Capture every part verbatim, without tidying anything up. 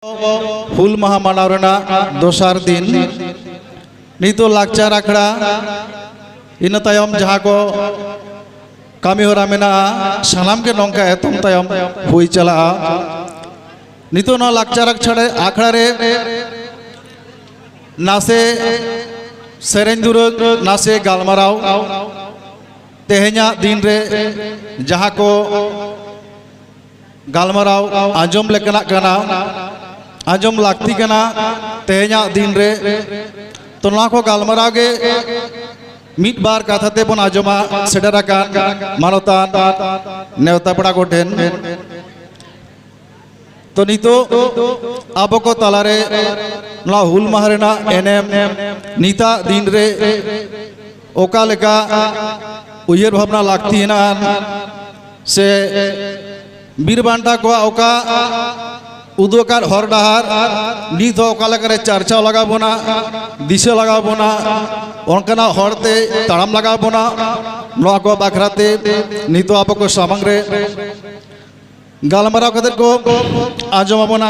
ᱦᱩᱞ ᱢᱟᱦᱟ ᱢᱟᱱᱟᱣ ᱨᱮᱱᱟᱜ ᱫᱚᱥᱟᱨ ᱫᱤᱱ, ᱱᱤᱛᱚᱜ ᱞᱟᱠᱪᱟᱨ ᱟᱠᱷᱲᱟ, ᱤᱱᱟᱹ ᱛᱟᱭᱚᱢ ᱡᱟᱦᱟᱸ ᱠᱚ ᱠᱟᱹᱢᱤ ᱦᱚᱨᱟ ᱢᱮᱱᱟᱜᱼᱟ, ᱥᱟᱱᱟᱢ ᱜᱮ ᱱᱚᱝᱠᱟ ᱮᱛᱚᱢ ᱛᱟᱭᱚᱢ ᱦᱩᱭ ᱪᱟᱞᱟᱜᱼᱟ᱾ ᱱᱤᱛᱚᱜ ᱱᱚᱣᱟ ᱞᱟᱠᱪᱟᱨ ᱟᱠᱷᱲᱟ ᱨᱮ, ᱟᱠᱷᱲᱟ ᱨᱮ ᱱᱟᱥᱮ ᱥᱮᱨᱮᱧ ᱫᱩᱨᱟᱹᱝ, ᱱᱟᱥᱮ ᱜᱟᱞᱢᱟᱨᱟᱣ, ᱛᱮᱦᱮᱧᱟᱜ ᱫᱤᱱ ᱨᱮ ᱡᱟᱦᱟᱸ ᱠᱚ ᱜᱟᱞᱢᱟᱨᱟᱣ ᱟᱸᱡᱚᱢ ᱞᱮᱠᱟᱱᱟᱜ ᱠᱟᱱᱟ, ᱟᱸᱡᱚᱢ ᱞᱟᱹᱠᱛᱤ ᱠᱟᱱᱟ ᱛᱮᱦᱮᱧᱟᱜ ᱫᱤᱱ ᱨᱮ᱾ ᱛᱚ, ᱱᱚᱣᱟ ᱠᱚ ᱜᱟᱞᱢᱟᱨᱟᱣ ᱜᱮ ᱢᱤᱫ ᱵᱟᱨ ᱠᱟᱛᱷᱟ ᱛᱮᱵᱚᱱ ᱟᱸᱡᱚᱢᱟ ᱥᱮᱴᱮᱨ ᱟᱠᱟᱱ ᱢᱟᱱᱚᱛᱟᱱ ᱱᱮᱣᱛᱟ ᱯᱮᱲᱟ ᱠᱚᱴᱷᱮᱱ᱾ ᱛᱚ, ᱱᱤᱛᱚᱜ ᱟᱵᱚ ᱠᱚ ᱛᱟᱞᱟᱨᱮ ᱱᱚᱣᱟ ᱦᱩᱞ ᱢᱟᱦᱟ ᱨᱮᱱᱟᱜ ᱮᱱᱮᱢ, ᱱᱤᱛᱟᱜ ᱫᱤᱱ ᱨᱮ ᱚᱠᱟ ᱞᱮᱠᱟ ᱩᱭᱦᱟᱹᱨ ᱵᱷᱟᱵᱽᱱᱟ ᱞᱟᱹᱠᱛᱤ ᱦᱮᱱᱟᱜᱼᱟ, ᱥᱮ ᱵᱤᱨ ᱵᱟᱱᱴᱟ ᱠᱚᱣᱟᱜ ᱚᱠᱟ ᱩᱫᱩᱜ ᱟᱠᱟᱫ ᱦᱚᱨ ᱰᱟᱦᱟᱨ ᱱᱤᱛ ᱦᱚᱸ ᱚᱠᱟ ᱞᱮᱠᱟᱨᱮ ᱪᱟᱨᱪᱟᱣ ᱞᱟᱜᱟᱣ ᱵᱚᱱᱟ, ᱫᱤᱥᱟᱹ ᱞᱟᱜᱟᱣ ᱵᱚᱱᱟ, ᱚᱱᱠᱟᱱᱟᱜ ᱦᱚᱨ ᱛᱮ ᱛᱟᱲᱟᱢ ᱞᱟᱜᱟᱣ ᱵᱚᱱᱟ᱾ ᱱᱚᱣᱟ ᱠᱚ ᱵᱟᱠᱷᱨᱟ ᱛᱮ ᱱᱤᱛᱚᱜ ᱟᱵᱚ ᱠᱚ ᱥᱟᱢᱟᱝ ᱨᱮ ᱜᱟᱞᱢᱟᱨᱟᱣ ᱠᱟᱛᱮ ᱠᱚ ᱟᱸᱡᱚᱢ ᱟᱵᱚᱱᱟ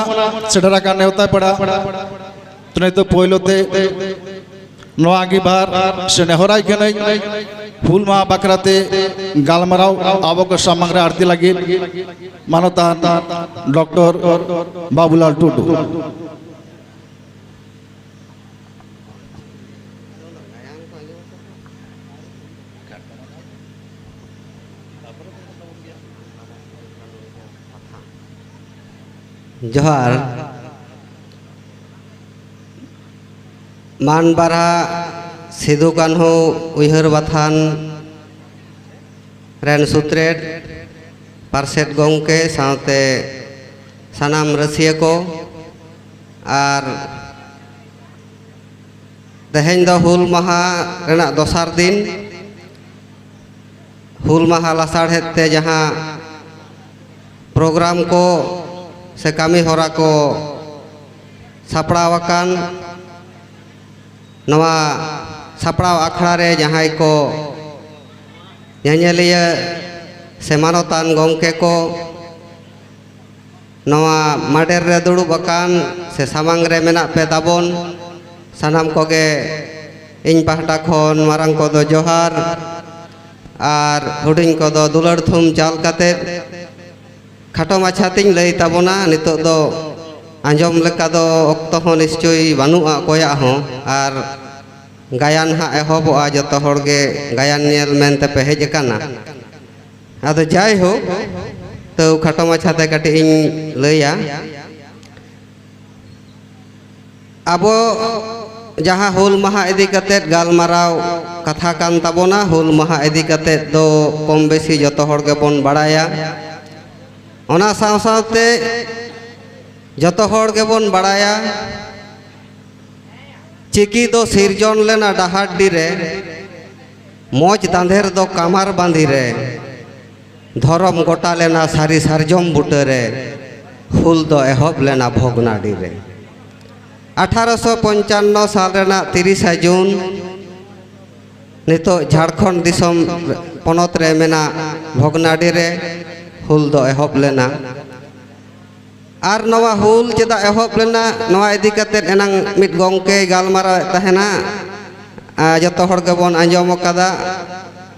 ᱥᱮᱴᱮᱨ ᱟᱠᱟᱱ ᱱᱮᱣᱛᱟ ᱯᱮᱲᱟ᱾ ᱛᱚ, ᱱᱤᱛᱚᱜ ᱯᱳᱭᱞᱳ ᱛᱮ ᱱᱚᱣᱟ ᱟᱸᱜᱤᱵᱷᱟᱨ ᱥᱮ ᱱᱮᱦᱚᱨᱟᱭ ᱠᱟᱹᱱᱟᱹᱧ, ᱦᱩᱞ ᱢᱟᱦᱟ ᱵᱟᱠᱷᱨᱟ ᱛᱮ ᱜᱟᱞᱢᱟᱨᱟᱣ ᱟᱵᱚ ᱠᱚ ᱥᱟᱢᱟᱝ ᱨᱮ ᱟᱬᱛᱤ ᱞᱟᱹᱜᱤᱫ ᱢᱟᱱᱚᱛᱟᱱ ᱰᱚᱠᱴᱚᱨ ᱵᱟᱵᱩᱞᱟᱞ ᱴᱩᱰᱩ᱾ ᱡᱚᱦᱟᱨ᱾ ᱢᱟᱱ ᱵᱟᱨᱦᱟ ᱥᱤᱫᱩ ᱠᱟᱹᱱᱦᱩ ᱩᱭᱦᱟᱹᱨ ᱵᱟᱛᱷᱟᱱ ᱨᱮᱱ ᱥᱩᱛᱨᱮᱛ, ᱯᱟᱨᱥᱮᱛ ᱜᱚᱢᱠᱮ ᱥᱟᱶᱛᱮ ᱥᱟᱱᱟᱢ ᱨᱟᱹᱥᱤᱭᱟᱹ ᱠᱚ, ᱟᱨ ᱛᱮᱦᱮᱧ ᱫᱚ ᱦᱩᱞ ᱢᱟᱦᱟ ᱨᱮᱱᱟᱜ ᱫᱚᱥᱟᱨ ᱫᱤᱱ᱾ ᱦᱩᱞ ᱢᱟᱦᱟ ᱞᱟᱥᱟᱲᱦᱮᱫ ᱛᱮ ᱡᱟᱦᱟᱸ ᱯᱨᱳᱜᱨᱟᱢ ᱠᱚ ᱥᱮ ᱠᱟᱹᱢᱤ ᱦᱚᱨᱟ ᱠᱚ ᱥᱟᱯᱲᱟᱣ ᱟᱠᱟᱱ, ᱱᱚᱣᱟ ᱥᱟᱯᱲᱟᱣ ᱟᱠᱷᱲᱟ ᱨᱮ ᱡᱟᱦᱟᱸᱭ ᱠᱚ ᱧᱮᱧᱮᱞᱤᱭᱟᱹ ᱥᱮ ᱢᱟᱱᱚᱛᱟᱱ ᱜᱚᱢᱠᱮ ᱠᱚ, ᱱᱚᱣᱟ ᱢᱟᱰᱮᱨ ᱨᱮ ᱫᱩᱲᱩᱵ ᱟᱠᱟᱱ ᱥᱮ ᱥᱟᱢᱟᱝ ᱨᱮ ᱢᱮᱱᱟᱜ ᱯᱮ ᱛᱟᱵᱚᱱ, ᱥᱟᱱᱟᱢ ᱠᱚᱜᱮ ᱤᱧ ᱯᱟᱦᱴᱟ ᱠᱷᱚᱱ ᱢᱟᱨᱟᱝ ᱠᱚᱫᱚ ᱡᱚᱦᱟᱨ ᱟᱨ ᱦᱩᱰᱤᱧ ᱠᱚᱫᱚ ᱫᱩᱞᱟᱹᱲ ᱛᱷᱩᱢ ᱪᱟᱞ ᱠᱟᱛᱮ ᱠᱷᱟᱴᱚ ᱢᱟᱪᱷᱟ ᱛᱤᱧ ᱞᱟᱹᱭ ᱛᱟᱵᱚᱱᱟ᱾ ᱱᱤᱛᱚᱜ ᱫᱚ ᱟᱸᱡᱚᱢ ᱞᱮᱠᱟ ᱫᱚ ᱚᱠᱛᱚ ᱦᱚᱸ ᱱᱤᱥᱪᱳᱭ ᱵᱟᱹᱱᱩᱜᱼᱟ ᱚᱠᱚᱭᱟᱜ ᱦᱚᱸ, ᱟᱨ ᱜᱟᱭᱟᱱ ᱦᱟᱸᱜ ᱮᱦᱚᱵᱚᱜᱼᱟ᱾ ᱡᱚᱛᱚ ᱦᱚᱲ ᱜᱮ ᱜᱟᱭᱟᱱ ᱧᱮᱞ ᱢᱮᱱᱛᱮ ᱯᱮ ᱦᱮᱡ ᱟᱠᱟᱱᱟ᱾ ᱟᱫᱚ ᱡᱟᱭᱦᱳᱠ, ᱛᱟᱹᱣ ᱠᱷᱟᱴᱚ ᱢᱟᱪᱷᱟᱛᱮ ᱠᱟᱹᱴᱤᱡ ᱤᱧ ᱞᱟᱹᱭᱟ᱾ ᱟᱵᱚ ᱡᱟᱦᱟᱸ ᱦᱩᱞ ᱢᱟᱦᱟ ᱤᱫᱤ ᱠᱟᱛᱮᱫ ᱜᱟᱞᱢᱟᱨᱟᱣ ᱠᱟᱛᱷᱟ ᱠᱟᱱ ᱛᱟᱵᱚᱱᱟ, ᱦᱩᱞ ᱢᱟᱦᱟ ᱤᱫᱤ ᱠᱟᱛᱮᱫ ᱫᱚ ᱠᱚᱢ ᱵᱮᱥᱤ ᱡᱚᱛᱚ ᱦᱚᱲ ᱜᱮᱵᱚᱱ ᱵᱟᱲᱟᱭᱟ᱾ ᱚᱱᱟ ᱥᱟᱶ ᱥᱟᱶᱛᱮ ᱡᱚᱛᱚ ᱦᱚᱲ ᱜᱮᱵᱚᱱ ᱵᱟᱲᱟᱭᱟ, ᱪᱤᱠᱤ ᱫᱚ ᱥᱤᱨᱡᱚᱱ ᱞᱮᱱᱟ ᱰᱟᱦᱟᱨᱰᱤ ᱨᱮ, ᱢᱚᱡᱽ ᱫᱟᱸᱫᱷᱮᱨ ᱫᱚ ᱠᱟᱢᱟᱨ ᱵᱟᱸᱫᱷᱤ ᱨᱮ, ᱫᱷᱚᱨᱚᱢ ᱜᱚᱴᱟ ᱞᱮᱱᱟ ᱥᱟᱹᱨᱤ ᱥᱟᱨᱡᱚᱢ ᱵᱩᱴᱟᱹ ᱨᱮ, ᱦᱩᱞ ᱫᱚ ᱮᱦᱚᱵ ᱞᱮᱱᱟ ᱵᱷᱚᱜᱽᱱᱟᱰᱤ ᱨᱮ᱾ ᱟᱴᱷᱟᱨᱚᱥᱚ ᱯᱚᱧᱪᱟᱱᱱᱚ ᱥᱟᱞ ᱨᱮᱱᱟᱜ ᱛᱤᱨᱤᱥᱟ ᱡᱩᱱ, ᱱᱤᱛᱚᱜ ᱡᱷᱟᱲᱠᱷᱚᱸᱰ ᱫᱤᱥᱚᱢ ᱯᱚᱱᱚᱛ ᱨᱮ ᱢᱮᱱᱟᱜ ᱵᱷᱚᱜᱽᱱᱟᱰᱤ ᱨᱮ ᱦᱩᱞ ᱫᱚ ᱮᱦᱚᱵ ᱞᱮᱱᱟ᱾ ᱟᱨ ᱱᱚᱣᱟ ᱦᱩᱞ ᱪᱮᱫᱟᱜ ᱮᱦᱚᱵ ᱞᱮᱱᱟ, ᱱᱚᱣᱟ ᱤᱫᱤ ᱠᱟᱛᱮᱫ ᱮᱱᱟᱝ ᱢᱤᱫ ᱜᱚᱢᱠᱮᱭ ᱜᱟᱞᱢᱟᱨᱟᱣᱮᱫ ᱛᱟᱦᱮᱱᱟ, ᱟᱨ ᱡᱚᱛᱚ ᱦᱚᱲ ᱜᱮᱵᱚᱱ ᱟᱸᱡᱚᱢ ᱟᱠᱟᱫᱟ᱾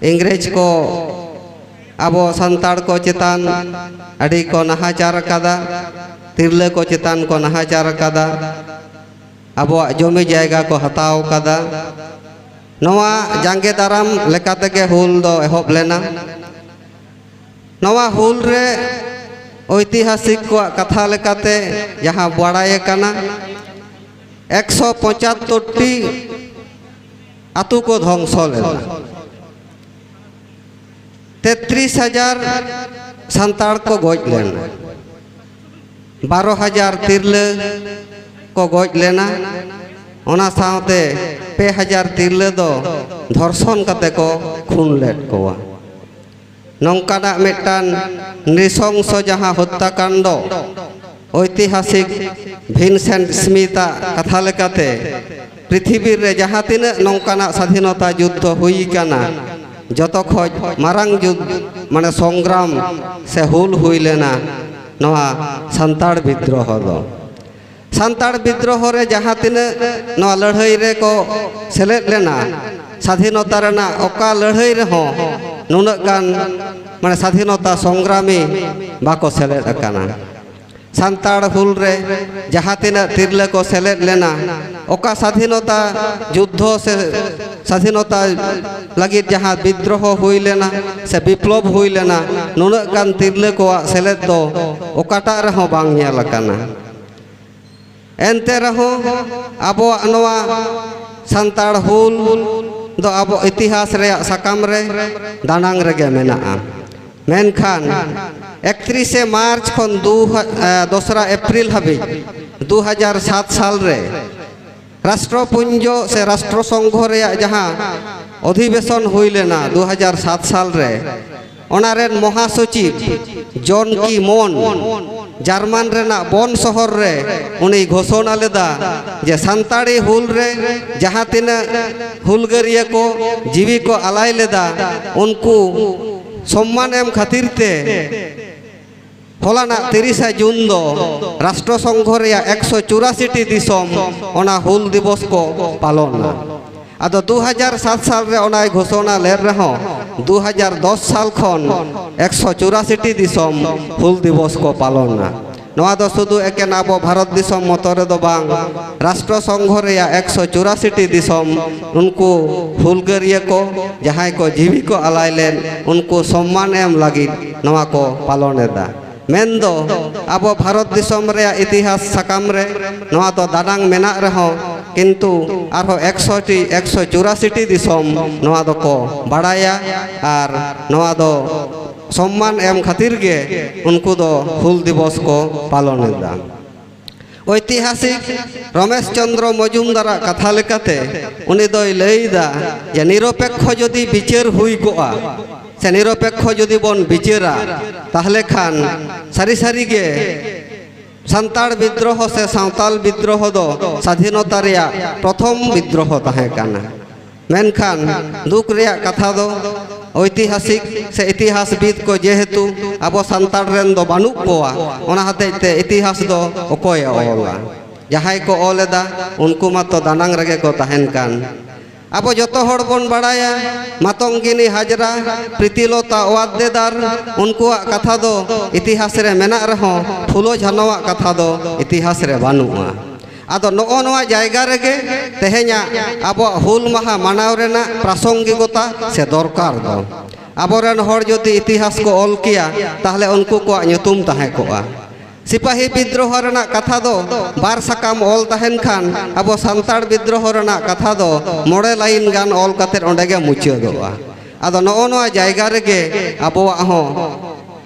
ᱤᱝᱨᱮᱡᱽ ᱠᱚ ᱟᱵᱚ ᱥᱟᱱᱛᱟᱲ ᱠᱚ ᱪᱮᱛᱟᱱ ᱟᱹᱰᱤ ᱠᱚ ᱱᱟᱦᱟᱪᱟᱨ ᱟᱠᱟᱫᱟ, ᱛᱤᱨᱞᱟᱹ ᱠᱚ ᱪᱮᱛᱟᱱ ᱠᱚ ᱱᱟᱦᱟᱪᱟᱨ ᱟᱠᱟᱫᱟ, ᱟᱵᱚᱣᱟᱜ ᱡᱚᱢᱤ ᱡᱟᱭᱜᱟ ᱠᱚ ᱦᱟᱛᱟᱣ ᱟᱠᱟᱫᱟ᱾ ᱱᱚᱣᱟ ᱡᱟᱸᱜᱮ ᱫᱟᱨᱟᱢ ᱞᱮᱠᱟ ᱛᱮᱜᱮ ᱦᱩᱞ ᱫᱚ ᱮᱦᱚᱵ ᱞᱮᱱᱟ᱾ ᱱᱚᱣᱟ ᱦᱩᱞ ᱨᱮ ᱳᱭᱛᱤᱦᱟᱥᱤᱠ ᱠᱚᱣᱟᱜ ᱠᱟᱛᱷᱟ ᱞᱮᱠᱟᱛᱮ ᱡᱟᱦᱟᱸ ᱵᱟᱲᱟᱭ ᱟᱠᱟᱱᱟ, ᱮᱠᱥᱚ ᱯᱚᱸᱪᱟᱛᱛᱳᱨ ᱴᱤ ᱟᱛᱳ ᱠᱚ ᱫᱷᱚᱝᱥᱚ ᱞᱮᱱᱟ, ᱛᱮᱛᱨᱤᱥ ᱦᱟᱡᱟᱨ ᱥᱟᱱᱛᱟᱲ ᱠᱚ ᱜᱚᱡ ᱞᱮᱱᱟ, ᱵᱟᱨᱚ ᱦᱟᱡᱟᱨ ᱛᱤᱨᱞᱟᱹ ᱠᱚ ᱜᱚᱡ ᱞᱮᱱᱟ, ᱚᱱᱟ ᱥᱟᱶᱛᱮ ᱯᱮ ᱦᱟᱡᱟᱨ ᱛᱤᱨᱞᱟᱹ ᱫᱚ ᱫᱷᱚᱨᱥᱚᱱ ᱠᱟᱛᱮ ᱠᱚ ᱠᱷᱩᱱ ᱞᱮᱫ ᱠᱚᱣᱟ᱾ ᱱᱚᱝᱠᱟᱱᱟᱜ ᱢᱤᱫᱴᱟᱝ ᱱᱨᱤᱥᱚᱝᱥᱚ ᱡᱟᱦᱟᱸ ᱦᱚᱛᱛᱟᱠᱟᱱᱰᱚ, ᱳᱭᱛᱤᱦᱟᱥᱤᱠ ᱵᱷᱤᱱᱥᱮᱱᱴ ᱥᱢᱤᱛᱷ ᱟᱜ ᱠᱟᱛᱷᱟ ᱞᱮᱠᱟᱛᱮ, ᱯᱨᱤᱛᱷᱤᱵᱤ ᱨᱮ ᱡᱟᱦᱟᱸ ᱛᱤᱱᱟᱹᱜ ᱱᱚᱝᱠᱟᱱᱟᱜ ᱥᱟᱫᱷᱤᱱᱚᱛᱟ ᱡᱩᱫᱽᱫᱷᱚ ᱦᱩᱭ ᱟᱠᱟᱱᱟ, ᱡᱚᱛᱚ ᱠᱷᱚᱡ ᱢᱟᱨᱟᱝ ᱡᱩᱫᱽ ᱢᱟᱱᱮ ᱥᱚᱝᱜᱨᱟᱢ ᱥᱮ ᱦᱩᱞ ᱦᱩᱭ ᱞᱮᱱᱟ ᱱᱚᱣᱟ ᱥᱟᱱᱛᱟᱲ ᱵᱤᱫᱽᱫᱨᱚᱦᱚ ᱫᱚ᱾ ᱥᱟᱱᱛᱟᱲ ᱵᱤᱫᱽᱫᱨᱚᱦᱚ ᱨᱮ ᱡᱟᱦᱟᱸ ᱛᱤᱱᱟᱹᱜ ᱱᱚᱣᱟ ᱞᱟᱹᱲᱦᱟᱹᱭ ᱨᱮᱠᱚ ᱥᱮᱞᱮᱫ ᱞᱮᱱᱟ, ᱥᱟᱫᱷᱤᱱᱚᱛᱟ ᱨᱮᱱᱟᱜ ᱚᱠᱟ ᱞᱟᱹᱲᱦᱟᱹᱭ ᱨᱮᱦᱚᱸ ᱱᱩᱱᱟᱹᱜ ᱜᱟᱱ, ᱢᱟᱱᱮ, ᱥᱟᱫᱷᱤᱱᱚᱛᱟ ᱥᱚᱝᱜᱨᱟᱢᱤ ᱵᱟᱠᱚ ᱥᱮᱞᱮᱫ ᱟᱠᱟᱱᱟ᱾ ᱥᱟᱱᱛᱟᱲ ᱦᱩᱞ ᱨᱮ ᱡᱟᱦᱟᱸ ᱛᱤᱱᱟᱹᱜ ᱛᱤᱨᱞᱟᱹ ᱠᱚ ᱥᱮᱞᱮᱫ ᱞᱮᱱᱟ, ᱚᱠᱟ ᱥᱟᱫᱷᱤᱱᱚᱛᱟ ᱡᱩᱫᱽᱫᱷᱚ ᱥᱮ ᱥᱟᱫᱷᱤᱱᱚᱛᱟ ᱞᱟᱹᱜᱤᱫ ᱡᱟᱦᱟᱸ ᱵᱤᱫᱽᱫᱨᱚᱦᱚ ᱦᱩᱭ ᱞᱮᱱᱟ ᱥᱮ ᱵᱤᱯᱞᱚᱵ ᱦᱩᱭ ᱞᱮᱱᱟ, ᱱᱩᱱᱟᱹᱜ ᱜᱟᱱ ᱛᱤᱨᱞᱟᱹ ᱠᱚᱣᱟᱜ ᱥᱮᱞᱮᱫ ᱫᱚ ᱚᱠᱟᱴᱟᱜ ᱨᱮᱦᱚᱸ ᱵᱟᱝ ᱧᱮᱞ ᱟᱠᱟᱱᱟ᱾ ᱮᱱᱛᱮ ᱨᱮᱦᱚᱸ ᱟᱵᱚᱣᱟᱜ ᱱᱚᱣᱟ ᱥᱟᱱᱛᱟᱲ ᱦᱩᱞ ᱫᱚ ᱟᱵᱚ ᱤᱛᱤᱦᱟᱥ ᱨᱮᱭᱟᱜ ᱥᱟᱠᱟᱢ ᱨᱮ ᱫᱟᱱᱟᱝ ᱨᱮᱜᱮ ᱢᱮᱱᱟᱜᱼᱟ᱾ ᱢᱮᱱᱠᱷᱟᱱ ᱮᱠᱛᱨᱤᱥᱮ ᱢᱟᱨᱪ ᱠᱷᱚᱱ ᱫᱩ ᱦᱟ-, ᱮ, ᱫᱚᱥᱨᱟ ᱮᱯᱨᱤᱞ ᱦᱟᱹᱵᱤᱡ ᱫᱩ ᱦᱟᱡᱟᱨ ᱥᱟᱛ ᱥᱟᱞ ᱨᱮ ᱨᱟᱥᱴᱨᱚᱯᱩᱧᱡᱚ ᱥᱮ ᱨᱟᱥᱴᱨᱚ ᱥᱚᱝᱜᱷᱚ ᱨᱮᱭᱟᱜ ᱡᱟᱦᱟᱸ ᱚᱫᱷᱤᱵᱮᱥᱚᱱ ᱦᱩᱭ ᱞᱮᱱᱟ ᱫᱩ ᱦᱟᱡᱟᱨ ᱥᱟᱛ ᱥᱟᱞ ᱨᱮ, ᱚᱱᱟ ᱨᱮᱱ ᱢᱚᱦᱟᱥᱚᱪᱤᱵᱽ ᱡᱚᱱ ᱠᱤ ᱢᱚᱱ ᱡᱟᱨᱢᱟᱱ ᱨᱮᱱᱟᱜ ᱵᱚᱱ ᱥᱚᱦᱚᱨ ᱨᱮ ᱩᱱᱤᱭ ᱜᱷᱳᱥᱚᱱᱟ ᱞᱮᱫᱟ ᱡᱮ ᱥᱟᱱᱛᱟᱲᱤ ᱦᱩᱞ ᱨᱮ ᱡᱟᱦᱟᱸ ᱛᱤᱱᱟᱹᱜ ᱦᱩᱞᱜᱟᱹᱨᱤᱭᱟᱹ ᱠᱚ ᱡᱤᱣᱤ ᱠᱚ ᱟᱞᱟᱭ ᱞᱮᱫᱟ, ᱩᱱᱠᱩ ᱥᱚᱢᱢᱟᱱ ᱮᱢ ᱠᱷᱟᱹᱛᱤᱨ ᱛᱮ ᱦᱚᱞᱟᱱᱟᱜ ᱛᱤᱨᱤᱥᱟ ᱡᱩᱱ ᱫᱚ ᱨᱟᱥᱴᱨᱚ ᱥᱚᱝᱜᱷᱚ ᱨᱮᱭᱟᱜ ᱮᱠᱥᱚ ᱪᱩᱨᱟᱥᱤ ᱴᱤ ᱫᱤᱥᱚᱢ ᱚᱱᱟ ᱦᱩᱞ ᱫᱤᱵᱚᱥ ᱠᱚ ᱯᱟᱞᱚᱱᱟ᱾ ᱟᱫᱚ ᱫᱩ ᱦᱟᱡᱟᱨ ᱥᱟᱛ ᱥᱟᱞ ᱨᱮ ᱚᱱᱟᱭ ᱜᱷᱳᱥᱚᱱᱟ ᱞᱮᱫ ᱨᱮᱦᱚᱸ, ᱫᱩ ᱦᱟᱡᱟᱨ ᱫᱚᱥ ᱥᱟᱞ ᱠᱷᱚᱱ ᱮᱠᱥᱚ ᱪᱩᱨᱟᱥᱤ ᱴᱤ ᱫᱤᱥᱚᱢ ᱦᱩᱞ ᱫᱤᱵᱚᱥ ᱠᱚ ᱯᱟᱞᱚᱱᱟ᱾ ᱱᱚᱣᱟ ᱫᱚ ᱥᱩᱫᱷᱩ ᱮᱠᱮᱱ ᱟᱵᱚ ᱵᱷᱟᱨᱚᱛ ᱫᱤᱥᱚᱢ ᱢᱚᱛᱚ ᱨᱮᱫᱚ ᱵᱟᱝ, ᱨᱟᱥᱴᱨᱚ ᱥᱚᱝᱜᱷᱚ ᱨᱮᱭᱟᱜ ᱮᱠᱥᱚ ᱪᱩᱨᱟᱥᱤ ᱴᱤ ᱫᱤᱥᱚᱢ ᱩᱱᱠᱩ ᱦᱩᱞᱜᱟᱹᱨᱤᱭᱟᱹ ᱠᱚ, ᱡᱟᱦᱟᱸᱭ ᱠᱚ ᱡᱤᱣᱤ ᱠᱚ ᱟᱞᱟᱭ ᱞᱮᱫ, ᱩᱱᱠᱩ ᱥᱚᱢᱢᱟᱱ ᱮᱢ ᱞᱟᱹᱜᱤᱫ ᱱᱚᱣᱟ ᱠᱚ ᱯᱟᱞᱚᱱ ᱮᱫᱟ᱾ ᱢᱮᱱᱫᱚ ᱟᱵᱚ ᱵᱷᱟᱨᱚᱛ ᱫᱤᱥᱚᱢ ᱨᱮᱭᱟᱜ ᱤᱛᱤᱦᱟᱥ ᱥᱟᱠᱟᱢ ᱨᱮ ᱱᱚᱣᱟ ᱫᱚ ᱫᱟᱱᱟᱝ ᱢᱮᱱᱟᱜ ᱨᱮᱦᱚᱸ, ᱠᱤᱱᱛᱩ ᱟᱨᱦᱚᱸ ᱮᱠᱥᱚ ᱴᱤ, ᱮᱠᱥᱚ ᱪᱩᱨᱟᱥᱤ ᱴᱤ ᱫᱤᱥᱚᱢ ᱱᱚᱣᱟ ᱫᱚᱠᱚ ᱵᱟᱲᱟᱭᱟ ᱟᱨ ᱱᱚᱣᱟ ᱫᱚ ᱥᱚᱢᱢᱟᱱ ᱮᱢ ᱠᱷᱟᱹᱛᱤᱨ ᱜᱮ ᱩᱱᱠᱩ ᱫᱚ ᱦᱩᱞ ᱫᱤᱵᱚᱥ ᱠᱚ ᱯᱟᱞᱚᱱ ᱮᱫᱟ᱾ ᱳᱭᱛᱤᱦᱟᱥᱤᱠ ᱨᱚᱢᱮᱥ ᱪᱚᱸᱫᱽᱨᱚ ᱢᱚᱡᱩᱢᱫᱟᱨᱟᱜ ᱠᱟᱛᱷᱟ ᱞᱮᱠᱟᱛᱮ ᱩᱱᱤ ᱫᱚᱭ ᱞᱟᱹᱭᱫᱟ ᱡᱮ ᱱᱤᱨᱚᱯᱮᱠᱠᱷᱚ ᱡᱩᱫᱤ ᱵᱤᱪᱟᱹᱨ ᱦᱩᱭ ᱠᱚᱜᱼᱟ ᱥᱮ ᱱᱤᱨᱚᱯᱮᱠᱠᱷᱚ ᱡᱩᱫᱤ ᱵᱚᱱ ᱵᱤᱪᱟᱹᱨᱟ, ᱛᱟᱦᱞᱮ ᱠᱷᱟᱱ ᱥᱟᱹᱨᱤ ᱥᱟᱹᱨᱤ ᱜᱮ ᱥᱟᱱᱛᱟᱲ ᱵᱤᱫᱽᱫᱨᱚᱦᱚ ᱥᱮ ᱥᱟᱶᱛᱟᱞ ᱵᱤᱫᱽᱫᱨᱚᱦᱚ ᱫᱚ ᱥᱟᱫᱷᱤᱱᱚᱛᱟ ᱨᱮᱭᱟᱜ ᱯᱨᱚᱛᱷᱚᱢ ᱵᱤᱫᱽᱫᱨᱚᱦᱚ ᱛᱟᱦᱮᱸ ᱠᱟᱱᱟ᱾ ᱢᱮᱱᱠᱷᱟᱱ ᱫᱩᱠ ᱨᱮᱭᱟᱜ ᱠᱟᱛᱷᱟ ᱫᱚ ᱳᱭᱛᱤᱦᱟᱥᱤᱠ ᱥᱮ ᱤᱛᱤᱦᱟᱥᱵᱤᱫ ᱠᱚ ᱡᱮᱦᱮᱛᱩ ᱟᱵᱚ ᱥᱟᱱᱛᱟᱲ ᱨᱮᱱ ᱫᱚ ᱵᱟᱹᱱᱩᱜ ᱠᱚᱣᱟ, ᱚᱱᱟ ᱦᱚᱛᱮᱡ ᱛᱮ ᱤᱛᱤᱦᱟᱥ ᱫᱚ ᱚᱠᱚᱭᱮ ᱚᱞᱟ? ᱡᱟᱦᱟᱸᱭ ᱠᱚ ᱚᱞ ᱮᱫᱟ, ᱩᱱᱠᱩ ᱢᱟᱛᱚ ᱫᱟᱱᱟᱝ ᱨᱮᱜᱮ ᱠᱚ ᱛᱟᱦᱮᱱ ᱠᱟᱱ᱾ ᱟᱵᱚ ᱡᱚᱛᱚ ᱦᱚᱲ ᱵᱚᱱ ᱵᱟᱲᱟᱭᱟ, ᱢᱟᱛᱚᱝᱜᱤᱱᱤ ᱦᱟᱡᱽᱨᱟ, ᱯᱨᱤᱛᱤᱞᱚᱛᱟ ᱳᱣᱟᱫᱽᱫᱮᱫᱟᱨ, ᱩᱱᱠᱩᱣᱟᱜ ᱠᱟᱛᱷᱟ ᱫᱚ ᱤᱛᱤᱦᱟᱥ ᱨᱮ ᱢᱮᱱᱟᱜ ᱨᱮᱦᱚᱸ, ᱯᱷᱩᱞᱳ ᱡᱷᱟᱱᱚᱣᱟᱜ ᱠᱟᱛᱷᱟ ᱫᱚ ᱤᱛᱤᱦᱟᱥ ᱨᱮ ᱵᱟᱹᱱᱩᱜᱼᱟ᱾ ᱟᱫᱚ ᱱᱚᱜᱼᱚ ᱱᱚᱣᱟ ᱡᱟᱭᱜᱟ ᱨᱮᱜᱮ ᱛᱮᱦᱮᱧᱟᱜ ᱟᱵᱚᱣᱟᱜ ᱦᱩᱞ ᱢᱟᱦᱟ ᱢᱟᱱᱟᱣ ᱨᱮᱱᱟᱜ ᱯᱨᱟᱥᱚᱝᱜᱤᱠᱚᱛᱟ ᱥᱮ ᱫᱚᱨᱠᱟᱨ ᱫᱚ᱾ ᱟᱵᱚᱨᱮᱱ ᱦᱚᱲ ᱡᱩᱫᱤ ᱤᱛᱤᱦᱟᱥ ᱠᱚ ᱚᱞ ᱠᱮᱭᱟ, ᱛᱟᱦᱞᱮ ᱩᱱᱠᱩ ᱠᱚᱣᱟᱜ ᱧᱩᱛᱩᱢ ᱛᱟᱦᱮᱸ ᱠᱚᱜᱼᱟ᱾ ᱥᱤᱯᱟᱦᱤ ᱵᱤᱫᱽᱨᱳᱦᱚ ᱨᱮᱱᱟᱜ ᱠᱟᱛᱷᱟ ᱫᱚ ᱵᱟᱨ ᱥᱟᱠᱟᱢ ᱚᱞ ᱛᱟᱦᱮᱱ ᱠᱷᱟᱱ, ᱟᱵᱚ ᱥᱟᱱᱛᱟᱲ ᱵᱤᱫᱽᱨᱳᱦᱚ ᱨᱮᱱᱟᱜ ᱠᱟᱛᱷᱟ ᱫᱚ ᱢᱚᱬᱮ ᱞᱟᱭᱤᱱ ᱜᱟᱱ ᱚᱞ ᱠᱟᱛᱮ ᱚᱸᱰᱮ ᱜᱮ ᱢᱩᱪᱟᱹᱫᱚᱜᱼᱟ᱾ ᱟᱫᱚ ᱱᱚᱜᱼᱚ ᱱᱚᱣᱟ ᱡᱟᱭᱜᱟ ᱨᱮᱜᱮ ᱟᱵᱚᱣᱟᱜ ᱦᱚᱸ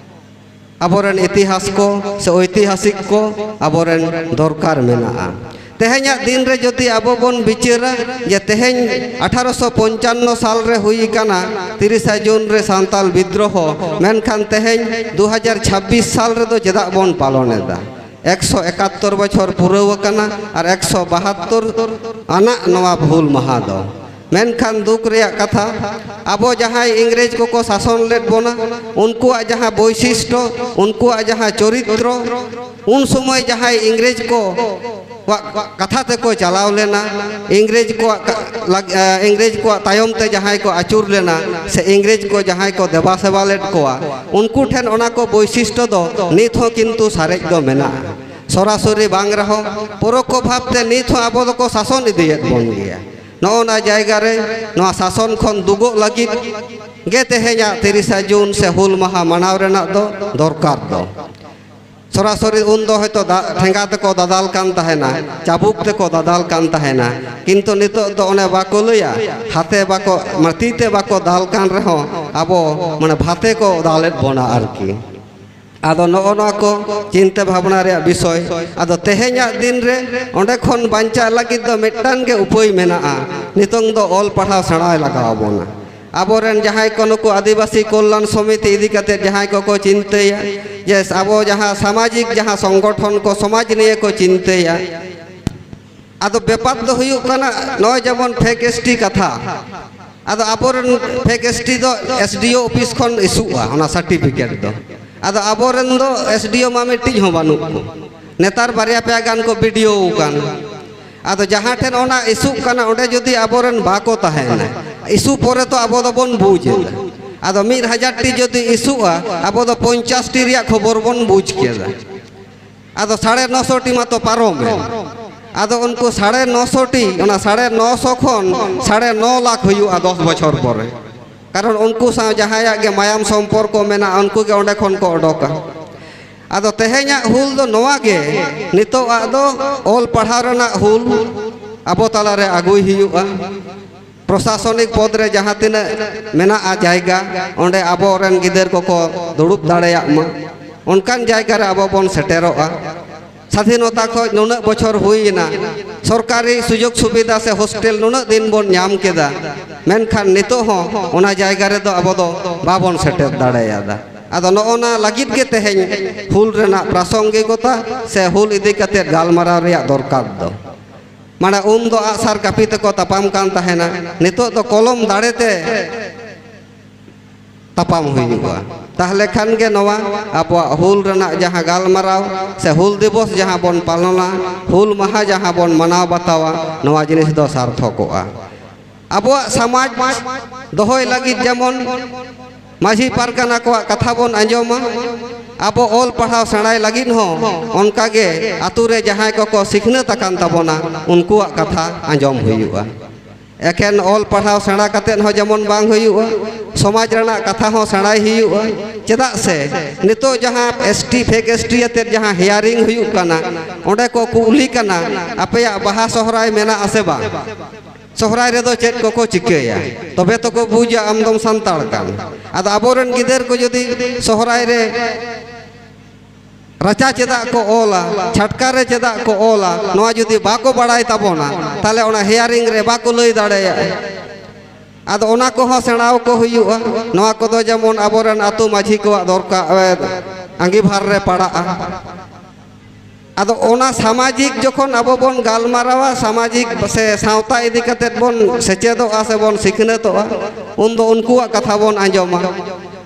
ᱟᱵᱚᱨᱮᱱ ᱤᱛᱤᱦᱟᱥ ᱠᱚ ᱥᱮ ᱳᱭᱛᱤᱦᱟᱥᱤᱠ ᱠᱚ ᱟᱵᱚᱨᱮᱱ ᱫᱚᱨᱠᱟᱨ ᱢᱮᱱᱟᱜᱼᱟ᱾ ᱛᱮᱦᱮᱧᱟᱜ ᱫᱤᱱ ᱨᱮ ᱡᱩᱫᱤ ᱟᱵᱚ ᱵᱚᱱ ᱵᱤᱪᱟᱹᱨᱟ ᱡᱮ ᱛᱮᱦᱮᱧ ᱟᱴᱷᱟᱨᱚᱥᱚ ᱯᱚᱧᱪᱟᱱᱱᱚ ᱥᱟᱞ ᱨᱮ ᱦᱩᱭ ᱟᱠᱟᱱᱟ ᱛᱤᱨᱤᱥᱟ ᱡᱩᱱ ᱨᱮ ᱥᱟᱱᱛᱟᱞ ᱵᱤᱫᱽᱨᱳᱦᱚ, ᱢᱮᱱᱠᱷᱟᱱ ᱛᱮᱦᱮᱧ ᱫᱩ ᱦᱟᱡᱟᱨ ᱪᱷᱟᱵᱵᱤᱥ ᱥᱟᱞ ᱨᱮᱫᱚ ᱪᱮᱫᱟᱜ ᱵᱚᱱ ᱯᱟᱞᱚᱱ ᱮᱫᱟ? ᱮᱠᱥᱚ ᱮᱠᱟᱛᱛᱳᱨ ᱵᱚᱪᱷᱚᱨ ᱯᱩᱨᱟᱹᱣ ᱟᱠᱟᱱᱟ ᱟᱨ ᱮᱠᱥᱚ ᱵᱟᱦᱟᱛᱛᱳᱨ ᱟᱱᱟᱜ ᱱᱚᱣᱟ ᱦᱩᱞ ᱢᱟᱦᱟ ᱫᱚ᱾ ᱢᱮᱱᱠᱷᱟᱱ ᱫᱩᱠ ᱨᱮᱭᱟᱜ ᱠᱟᱛᱷᱟ, ᱟᱵᱚ ᱡᱟᱦᱟᱸᱭ ᱤᱝᱨᱮᱡᱽ ᱠᱚᱠᱚ ᱥᱟᱥᱚᱱ ᱞᱮᱫ ᱵᱚᱱᱟ, ᱩᱱᱠᱩᱣᱟᱜ ᱡᱟᱦᱟᱸ ᱵᱳᱭᱥᱤᱥᱴᱚ, ᱩᱱᱠᱩᱣᱟᱜ ᱡᱟᱦᱟᱸ ᱪᱚᱨᱤᱛᱨᱚ, ᱩᱱ ᱥᱚᱢᱚᱭ ᱡᱟᱦᱟᱸᱭ ᱤᱝᱨᱮᱡᱽ ᱠᱚ ᱠᱚᱣᱟᱜ ᱠᱟᱛᱷᱟ ᱛᱮᱠᱚ ᱪᱟᱞᱟᱣ ᱞᱮᱱᱟ, ᱤᱝᱨᱮᱡᱽ ᱠᱚᱣᱟᱜ ᱠᱟ-, ᱞᱟᱜ-, ᱮ, ᱤᱝᱨᱮᱡᱽ ᱠᱚᱣᱟᱜ ᱛᱟᱭᱚᱢ ᱛᱮ ᱡᱟᱦᱟᱸᱭ ᱠᱚ ᱟᱹᱪᱩᱨ ᱞᱮᱱᱟ, ᱥᱮ ᱤᱝᱨᱮᱡᱽ ᱠᱚ ᱡᱟᱦᱟᱸᱭ ᱠᱚ ᱫᱮᱵᱟ ᱥᱮᱵᱟ ᱞᱮᱫ ᱠᱚᱣᱟ, ᱩᱱᱠᱩ ᱴᱷᱮᱱ ᱚᱱᱟ ᱠᱚ ᱵᱳᱭᱥᱤᱥᱴᱚ ᱫᱚ ᱱᱤᱛ ᱦᱚᱸ ᱠᱤᱱᱛᱩ ᱥᱟᱨᱮᱡ ᱫᱚ ᱢᱮᱱᱟᱜᱼᱟ᱾ ᱥᱚᱨᱟᱥᱚᱨᱤ ᱵᱟᱝ ᱨᱮᱦᱚᱸ, ᱯᱚᱨᱚᱠᱠᱷᱚ ᱵᱷᱟᱵᱽ ᱛᱮ ᱱᱤᱛ ᱦᱚᱸ ᱟᱵᱚ ᱫᱚᱠᱚ ᱥᱟᱥᱚᱱ ᱤᱫᱤᱭᱮᱫ ᱵᱚᱱ ᱜᱮᱭᱟ᱾ ᱱᱚᱜᱼᱚ ᱱᱟ ᱡᱟᱭᱜᱟ ᱨᱮ ᱱᱚᱣᱟ ᱥᱟᱥᱚᱱ ᱠᱷᱚᱱ ᱫᱩᱜᱚᱜ ᱞᱟᱹᱜᱤᱫ ᱜᱮ ᱛᱮᱦᱮᱧᱟᱜ ᱛᱤᱨᱤᱥᱟ ᱡᱩᱱ ᱥᱮ ᱦᱩᱞ ᱢᱟᱦᱟ ᱢᱟᱱᱟᱣ ᱨᱮᱱᱟᱜ ᱫᱚ ᱫᱚᱨᱠᱟᱨ ᱫᱚ᱾ ᱥᱚᱨᱟᱥᱚᱨᱤ ᱩᱱ ᱫᱚ ᱦᱚᱭᱛᱳ ᱫᱟ-, ᱴᱷᱮᱸᱜᱟ ᱛᱮᱠᱚ ᱫᱟᱫᱟᱞ ᱠᱟᱱ ᱛᱟᱦᱮᱱᱟ, ᱪᱟᱵᱩᱠ ᱛᱮᱠᱚ ᱫᱟᱫᱟᱞ ᱠᱟᱱ ᱛᱟᱦᱮᱱᱟ, ᱠᱤᱱᱛᱩ ᱱᱤᱛᱚᱜ ᱫᱚ ᱚᱱᱮ ᱵᱟᱠᱚ ᱞᱟᱹᱭᱟ, ᱦᱟᱛᱮ ᱵᱟᱠᱚ, ᱢᱟ, ᱛᱤ ᱛᱮ ᱵᱟᱠᱚ ᱫᱟᱞ ᱠᱟᱱ ᱨᱮᱦᱚᱸ ᱟᱵᱚ, ᱢᱟᱱᱮ, ᱵᱷᱟᱛᱮ ᱠᱚ ᱫᱟᱞᱮᱫ ᱵᱚᱱᱟ ᱟᱨᱠᱤ᱾ ᱟᱫᱚ ᱱᱚᱜᱼᱚ ᱱᱚᱣᱟ ᱠᱚ ᱪᱤᱱᱛᱟᱹ ᱵᱷᱟᱵᱽᱱᱟ ᱨᱮᱭᱟᱜ ᱵᱤᱥᱚᱭ᱾ ᱟᱫᱚ ᱛᱮᱦᱮᱧᱟᱜ ᱫᱤᱱ ᱨᱮ ᱚᱸᱰᱮ ᱠᱷᱚᱱ ᱵᱟᱧᱪᱟᱜ ᱞᱟᱹᱜᱤᱫ ᱫᱚ ᱢᱤᱫᱴᱟᱝ ᱜᱮ ᱩᱯᱟᱹᱭ ᱢᱮᱱᱟᱜᱼᱟ, ᱱᱤᱛᱚᱝ ᱫᱚ ᱚᱞ ᱯᱟᱲᱦᱟᱣ ᱥᱮᱬᱟᱭ ᱞᱟᱜᱟᱣ ᱟᱵᱚᱱᱟ᱾ ᱟᱵᱚᱨᱮᱱ ᱡᱟᱦᱟᱸᱭ ᱠᱚ ᱱᱩᱠᱩ ᱟᱹᱫᱤᱵᱟᱹᱥᱤ ᱠᱚᱞᱞᱟᱱ ᱥᱚᱢᱤᱛᱤ ᱤᱫᱤ ᱠᱟᱛᱮ ᱡᱟᱦᱟᱸᱭ ᱠᱚᱠᱚ ᱪᱤᱱᱛᱟᱹᱭᱟ ᱡᱮ ᱟᱵᱚ ᱡᱟᱦᱟᱸ ᱥᱟᱢᱟᱡᱤᱠ ᱡᱟᱦᱟᱸ ᱥᱚᱝᱜᱚᱴᱷᱚᱱ ᱠᱚ ᱥᱚᱢᱟᱡᱽ ᱱᱤᱭᱮ ᱠᱚ ᱪᱤᱱᱛᱟᱹᱭᱟ, ᱟᱫᱚ ᱵᱮᱯᱟᱨ ᱫᱚ ᱦᱩᱭᱩᱜ ᱠᱟᱱᱟ ᱱᱚᱜᱼᱚᱭ ᱡᱮᱢᱚᱱ ᱯᱷᱮᱠ ᱮᱥ ᱴᱤ ᱠᱟᱛᱷᱟ, ᱟᱫᱚ ᱟᱵᱚᱨᱮᱱ ᱯᱷᱮᱠ ᱮᱥ ᱴᱤ ᱫᱚ ᱮᱥ ᱰᱤ ᱳ ᱚᱯᱷᱤᱥ ᱠᱷᱚᱱ ᱤᱥᱩᱜᱼᱟ ᱚᱱᱟ ᱥᱟᱨᱴᱤᱯᱷᱤᱠᱮᱴ ᱫᱚ᱾ ᱟᱫᱚ ᱟᱵᱚᱨᱮᱱ ᱫᱚ ᱮᱥ ᱰᱤ ᱳ ᱢᱟ ᱢᱤᱫᱴᱤᱡ ᱦᱚᱸ ᱵᱟᱹᱱᱩᱜ ᱠᱚ᱾ ᱱᱮᱛᱟᱨ ᱵᱟᱨᱭᱟ ᱯᱮᱭᱟ ᱜᱟᱱ ᱠᱚ ᱵᱤ ᱰᱤ ᱳ ᱟᱠᱟᱱ᱾ ᱟᱫᱚ ᱡᱟᱦᱟᱸ ᱴᱷᱮᱱ ᱚᱱᱟ ᱤᱥᱩᱜ ᱠᱟᱱᱟ, ᱚᱸᱰᱮ ᱡᱩᱫᱤ ᱟᱵᱚᱨᱮᱱ ᱵᱟᱠᱚ ᱛᱟᱦᱮᱱᱟ, ᱤᱥᱩ ᱯᱚᱨᱮ ᱛᱚ ᱟᱵᱚ ᱫᱚᱵᱚᱱ ᱵᱩᱡᱽ ᱮᱫᱟ᱾ ᱟᱫᱚ ᱢᱤᱫ ᱦᱟᱡᱟᱨ ᱴᱤ ᱡᱩᱫᱤ ᱤᱥᱩᱜᱼᱟ, ᱟᱵᱚ ᱫᱚ ᱯᱚᱧᱪᱟᱥ ᱴᱤ ᱨᱮᱭᱟᱜ ᱠᱷᱚᱵᱚᱨ ᱵᱚᱱ ᱵᱩᱡᱽ ᱠᱮᱫᱟ᱾ ᱟᱫᱚ ᱥᱟᱲᱮ ᱱᱚᱥᱚ ᱴᱤ ᱢᱟᱛᱚ ᱯᱟᱨᱚᱢ ᱮᱱ᱾ ᱟᱫᱚ ᱩᱱᱠᱩ ᱥᱟᱲᱮ ᱱᱚᱥᱚ ᱴᱤ, ᱚᱱᱟ ᱥᱟᱲᱮ ᱱᱚᱥᱚ ᱠᱷᱚᱱ ᱥᱟᱲᱮ ᱱᱚ ᱞᱟᱠᱷ ᱦᱩᱭᱩᱜᱼᱟ ᱫᱚᱥ ᱵᱚᱪᱷᱚᱨ ᱯᱚᱨᱮ᱾ ᱠᱟᱨᱚᱱ ᱩᱱᱠᱩ ᱥᱟᱶ ᱡᱟᱦᱟᱸᱭᱟᱜ ᱜᱮ ᱢᱟᱭᱟᱢ ᱥᱚᱢᱯᱚᱨᱠᱚ ᱢᱮᱱᱟᱜᱼᱟ, ᱩᱱᱠᱩ ᱜᱮ ᱚᱸᱰᱮ ᱠᱷᱚᱱ ᱠᱚ ᱚᱰᱚᱠᱟ᱾ ᱟᱫᱚ ᱛᱮᱦᱮᱧᱟᱜ ᱦᱩᱞ ᱫᱚ ᱱᱚᱣᱟ ᱜᱮ, ᱱᱤᱛᱚᱜᱟᱜ ᱫᱚ ᱚᱞ ᱯᱟᱲᱦᱟᱣ ᱨᱮᱱᱟᱜ ᱦᱩᱞ ᱟᱵᱚ ᱛᱟᱞᱟᱨᱮ ᱟᱹᱜᱩᱭ ᱦᱩᱭᱩᱜᱼᱟ᱾ ᱯᱨᱚᱥᱟᱥᱚᱱᱤᱠ ᱯᱚᱫᱽ ᱨᱮ ᱡᱟᱦᱟᱸ ᱛᱤᱱᱟᱹᱜ ᱢᱮᱱᱟᱜᱼᱟ ᱡᱟᱭᱜᱟ, ᱚᱸᱰᱮ ᱟᱵᱚᱨᱮᱱ ᱜᱤᱫᱟᱹᱨ ᱠᱚᱠᱚ ᱫᱩᱲᱩᱵ ᱫᱟᱲᱮᱭᱟᱜ ᱢᱟ, ᱚᱱᱠᱟᱱ ᱡᱟᱭᱜᱟ ᱨᱮ ᱟᱵᱚ ᱵᱚᱱ ᱥᱮᱴᱮᱨᱚᱜᱼᱟ᱾ ᱥᱟᱫᱷᱤᱱᱚᱛᱟ ᱠᱷᱚᱱ ᱱᱩᱱᱟᱹᱜ ᱵᱚᱪᱷᱚᱨ ᱦᱩᱭ ᱮᱱᱟ, ᱥᱚᱨᱠᱟᱨᱤ ᱥᱩᱡᱳᱜᱽ ᱥᱩᱵᱤᱫᱷᱟ ᱥᱮ ᱦᱳᱥᱴᱮᱞ ᱱᱩᱱᱟᱹᱜ ᱫᱤᱱ ᱵᱚᱱ ᱧᱟᱢ ᱠᱮᱫᱟ, ᱢᱮᱱᱠᱷᱟᱱ ᱱᱤᱛᱚᱜ ᱦᱚᱸ ᱚᱱᱟ ᱡᱟᱭᱜᱟ ᱨᱮᱫᱚ ᱟᱵᱚ ᱫᱚ ᱵᱟᱵᱚᱱ ᱥᱮᱴᱮᱨ ᱫᱟᱲᱮᱭᱟᱫᱟ᱾ ᱟᱫᱚ ᱱᱚᱜᱼᱚ ᱱᱟ ᱞᱟᱹᱜᱤᱫ ᱜᱮ ᱛᱮᱦᱮᱧ ᱦᱩᱞ ᱨᱮᱱᱟᱜ ᱯᱨᱟᱥᱚᱝᱜᱤᱠᱚᱛᱟ ᱥᱮ ᱦᱩᱞ ᱤᱫᱤ ᱠᱟᱛᱮ ᱜᱟᱞᱢᱟᱨᱟᱣ ᱨᱮᱭᱟᱜ ᱫᱚᱨᱠᱟᱨ ᱫᱚ᱾ ᱢᱟᱱᱮ ᱩᱱ ᱫᱚ ᱟᱜᱼᱥᱟᱨ ᱠᱟᱹᱯᱤ ᱛᱮᱠᱚ ᱛᱟᱯᱟᱢ ᱠᱟᱱ ᱛᱟᱦᱮᱱᱟ, ᱱᱤᱛᱚᱜ ᱫᱚ ᱠᱚᱞᱚᱢ ᱫᱟᱲᱮ ᱛᱮ ᱛᱟᱯᱟᱢ ᱦᱩᱭᱩᱜᱼᱟ᱾ ᱛᱟᱦᱞᱮ ᱠᱷᱟᱱ ᱜᱮ ᱱᱚᱣᱟ ᱟᱵᱚᱣᱟᱜ ᱦᱩᱞ ᱨᱮᱱᱟᱜ ᱡᱟᱦᱟᱸ ᱜᱟᱞᱢᱟᱨᱟᱣ ᱥᱮ ᱦᱩᱞ ᱫᱤᱵᱚᱥ ᱡᱟᱦᱟᱸ ᱵᱚᱱ ᱯᱟᱞᱚᱱᱟ, ᱦᱩᱞ ᱢᱟᱦᱟ ᱡᱟᱦᱟᱸ ᱵᱚᱱ ᱢᱟᱱᱟᱣ ᱵᱟᱛᱟᱣᱟ, ᱱᱚᱣᱟ ᱡᱤᱱᱤᱥ ᱫᱚ ᱥᱟᱨᱛᱷᱚᱠᱚᱜᱼᱟ᱾ ᱟᱵᱚᱣᱟᱜ ᱥᱚᱢᱟᱡᱽ ᱫᱚᱦᱚᱭ ᱞᱟᱹᱜᱤᱫ ᱡᱮᱢᱚᱱ ᱢᱟᱹᱡᱷᱤ ᱯᱟᱨᱜᱟᱱᱟ ᱠᱚᱣᱟᱜ ᱠᱟᱛᱷᱟ ᱵᱚᱱ ᱟᱸᱡᱚᱢᱟ, ᱟᱵᱚ ᱚᱞ ᱯᱟᱲᱦᱟᱣ ᱥᱮᱬᱟᱭ ᱞᱟᱹᱜᱤᱫ ᱦᱚᱸ ᱚᱱᱠᱟᱜᱮ ᱟᱛᱳ ᱨᱮ ᱡᱟᱦᱟᱸᱭ ᱠᱚᱠᱚ ᱥᱤᱠᱷᱱᱟᱹᱛ ᱟᱠᱟᱱ ᱛᱟᱵᱚᱱᱟ, ᱩᱱᱠᱩᱣᱟᱜ ᱠᱟᱛᱷᱟ ᱟᱸᱡᱚᱢ ᱦᱩᱭᱩᱜᱼᱟ᱾ ᱮᱠᱷᱮᱱ ᱚᱞ ᱯᱟᱲᱦᱟᱣ ᱥᱮᱬᱟ ᱠᱟᱛᱮᱫ ᱦᱚᱸ ᱡᱮᱢᱚᱱ ᱵᱟᱝ ᱦᱩᱭᱩᱜᱼᱟ, ᱥᱚᱢᱟᱡᱽ ᱨᱮᱱᱟᱜ ᱠᱟᱛᱷᱟ ᱦᱚᱸ ᱥᱮᱬᱟᱭ ᱦᱩᱭᱩᱜᱼᱟ᱾ ᱪᱮᱫᱟᱜ ᱥᱮ ᱱᱤᱛᱚᱜ ᱡᱟᱦᱟᱸ S T, fake S T ᱟᱛᱮᱫ ᱡᱟᱦᱟᱸ ᱦᱤᱭᱟᱨᱤᱝ ᱦᱩᱭᱩᱜ ᱠᱟᱱᱟ, ᱚᱸᱰᱮ ᱠᱚ ᱠᱩᱞᱤ ᱠᱟᱱᱟ, "ᱟᱯᱮᱭᱟᱜ ᱵᱟᱦᱟ ᱥᱚᱦᱨᱟᱭ ᱢᱮᱱᱟᱜ ᱟᱥᱮ ᱵᱟᱝ? ᱥᱚᱦᱨᱟᱭ ᱨᱮᱫᱚ ᱪᱮᱫ ᱠᱚᱠᱚ ᱪᱤᱠᱟᱹᱭᱟ?" ᱛᱚᱵᱮ ᱛᱚᱠᱚ ᱵᱩᱡᱟ ᱟᱢ ᱫᱚᱢ ᱥᱟᱱᱛᱟᱲ ᱠᱟᱱ᱾ ᱟᱫᱚ ᱟᱵᱚᱨᱮᱱ ᱜᱤᱫᱟᱹᱨ ᱠᱚ ᱡᱩᱫᱤ ᱥᱚᱦᱨᱟᱭ ᱨᱮ ᱨᱟᱪᱟ ᱪᱮᱫᱟᱜ ᱠᱚ ᱚᱞᱟ, ᱪᱷᱟᱴᱠᱟ ᱨᱮ ᱪᱮᱫᱟᱜ ᱠᱚ ᱚᱞᱟ, ᱱᱚᱣᱟ ᱡᱩᱫᱤ ᱵᱟᱠᱚ ᱵᱟᱲᱟᱭ ᱛᱟᱵᱚᱱᱟ, ᱛᱟᱦᱞᱮ ᱚᱱᱟ ᱦᱤᱭᱟᱨᱤᱝ ᱨᱮ ᱵᱟᱠᱚ ᱞᱟᱹᱭ ᱫᱟᱲᱮᱭᱟᱜᱼᱟ᱾ ᱟᱫᱚ ᱚᱱᱟ ᱠᱚᱦᱚᱸ ᱥᱮᱬᱟᱣ ᱠᱚ ᱦᱩᱭᱩᱜᱼᱟ᱾ ᱱᱚᱣᱟ ᱠᱚᱫᱚ ᱡᱮᱢᱚᱱ ᱟᱵᱚᱨᱮᱱ ᱟᱹᱛᱩ ᱢᱟᱹᱡᱷᱤ ᱠᱚᱣᱟᱜ ᱫᱚᱨᱠᱟᱨ, ᱮ, ᱟᱸᱜᱤᱵᱷᱟᱨ ᱨᱮ ᱯᱟᱲᱟᱜᱼᱟ᱾ ᱟᱫᱚ ᱚᱱᱟ ᱥᱟᱢᱟᱡᱤᱠ ᱡᱚᱠᱷᱚᱱ ᱟᱵᱚ ᱵᱚᱱ ᱜᱟᱞᱢᱟᱨᱟᱣᱟ, ᱥᱟᱢᱟᱡᱤᱠ ᱥᱮ ᱥᱟᱶᱛᱟ ᱤᱫᱤ ᱠᱟᱛᱮᱫ ᱵᱚᱱ ᱥᱮᱪᱮᱫᱚᱜᱼᱟ ᱥᱮ ᱵᱚᱱ ᱥᱤᱠᱷᱱᱟᱹᱛᱚᱜᱼᱟ, ᱩᱱᱫᱚ ᱩᱱᱠᱩᱣᱟᱜ ᱠᱟᱛᱷᱟ ᱵᱚᱱ ᱟᱸᱡᱚᱢᱟ᱾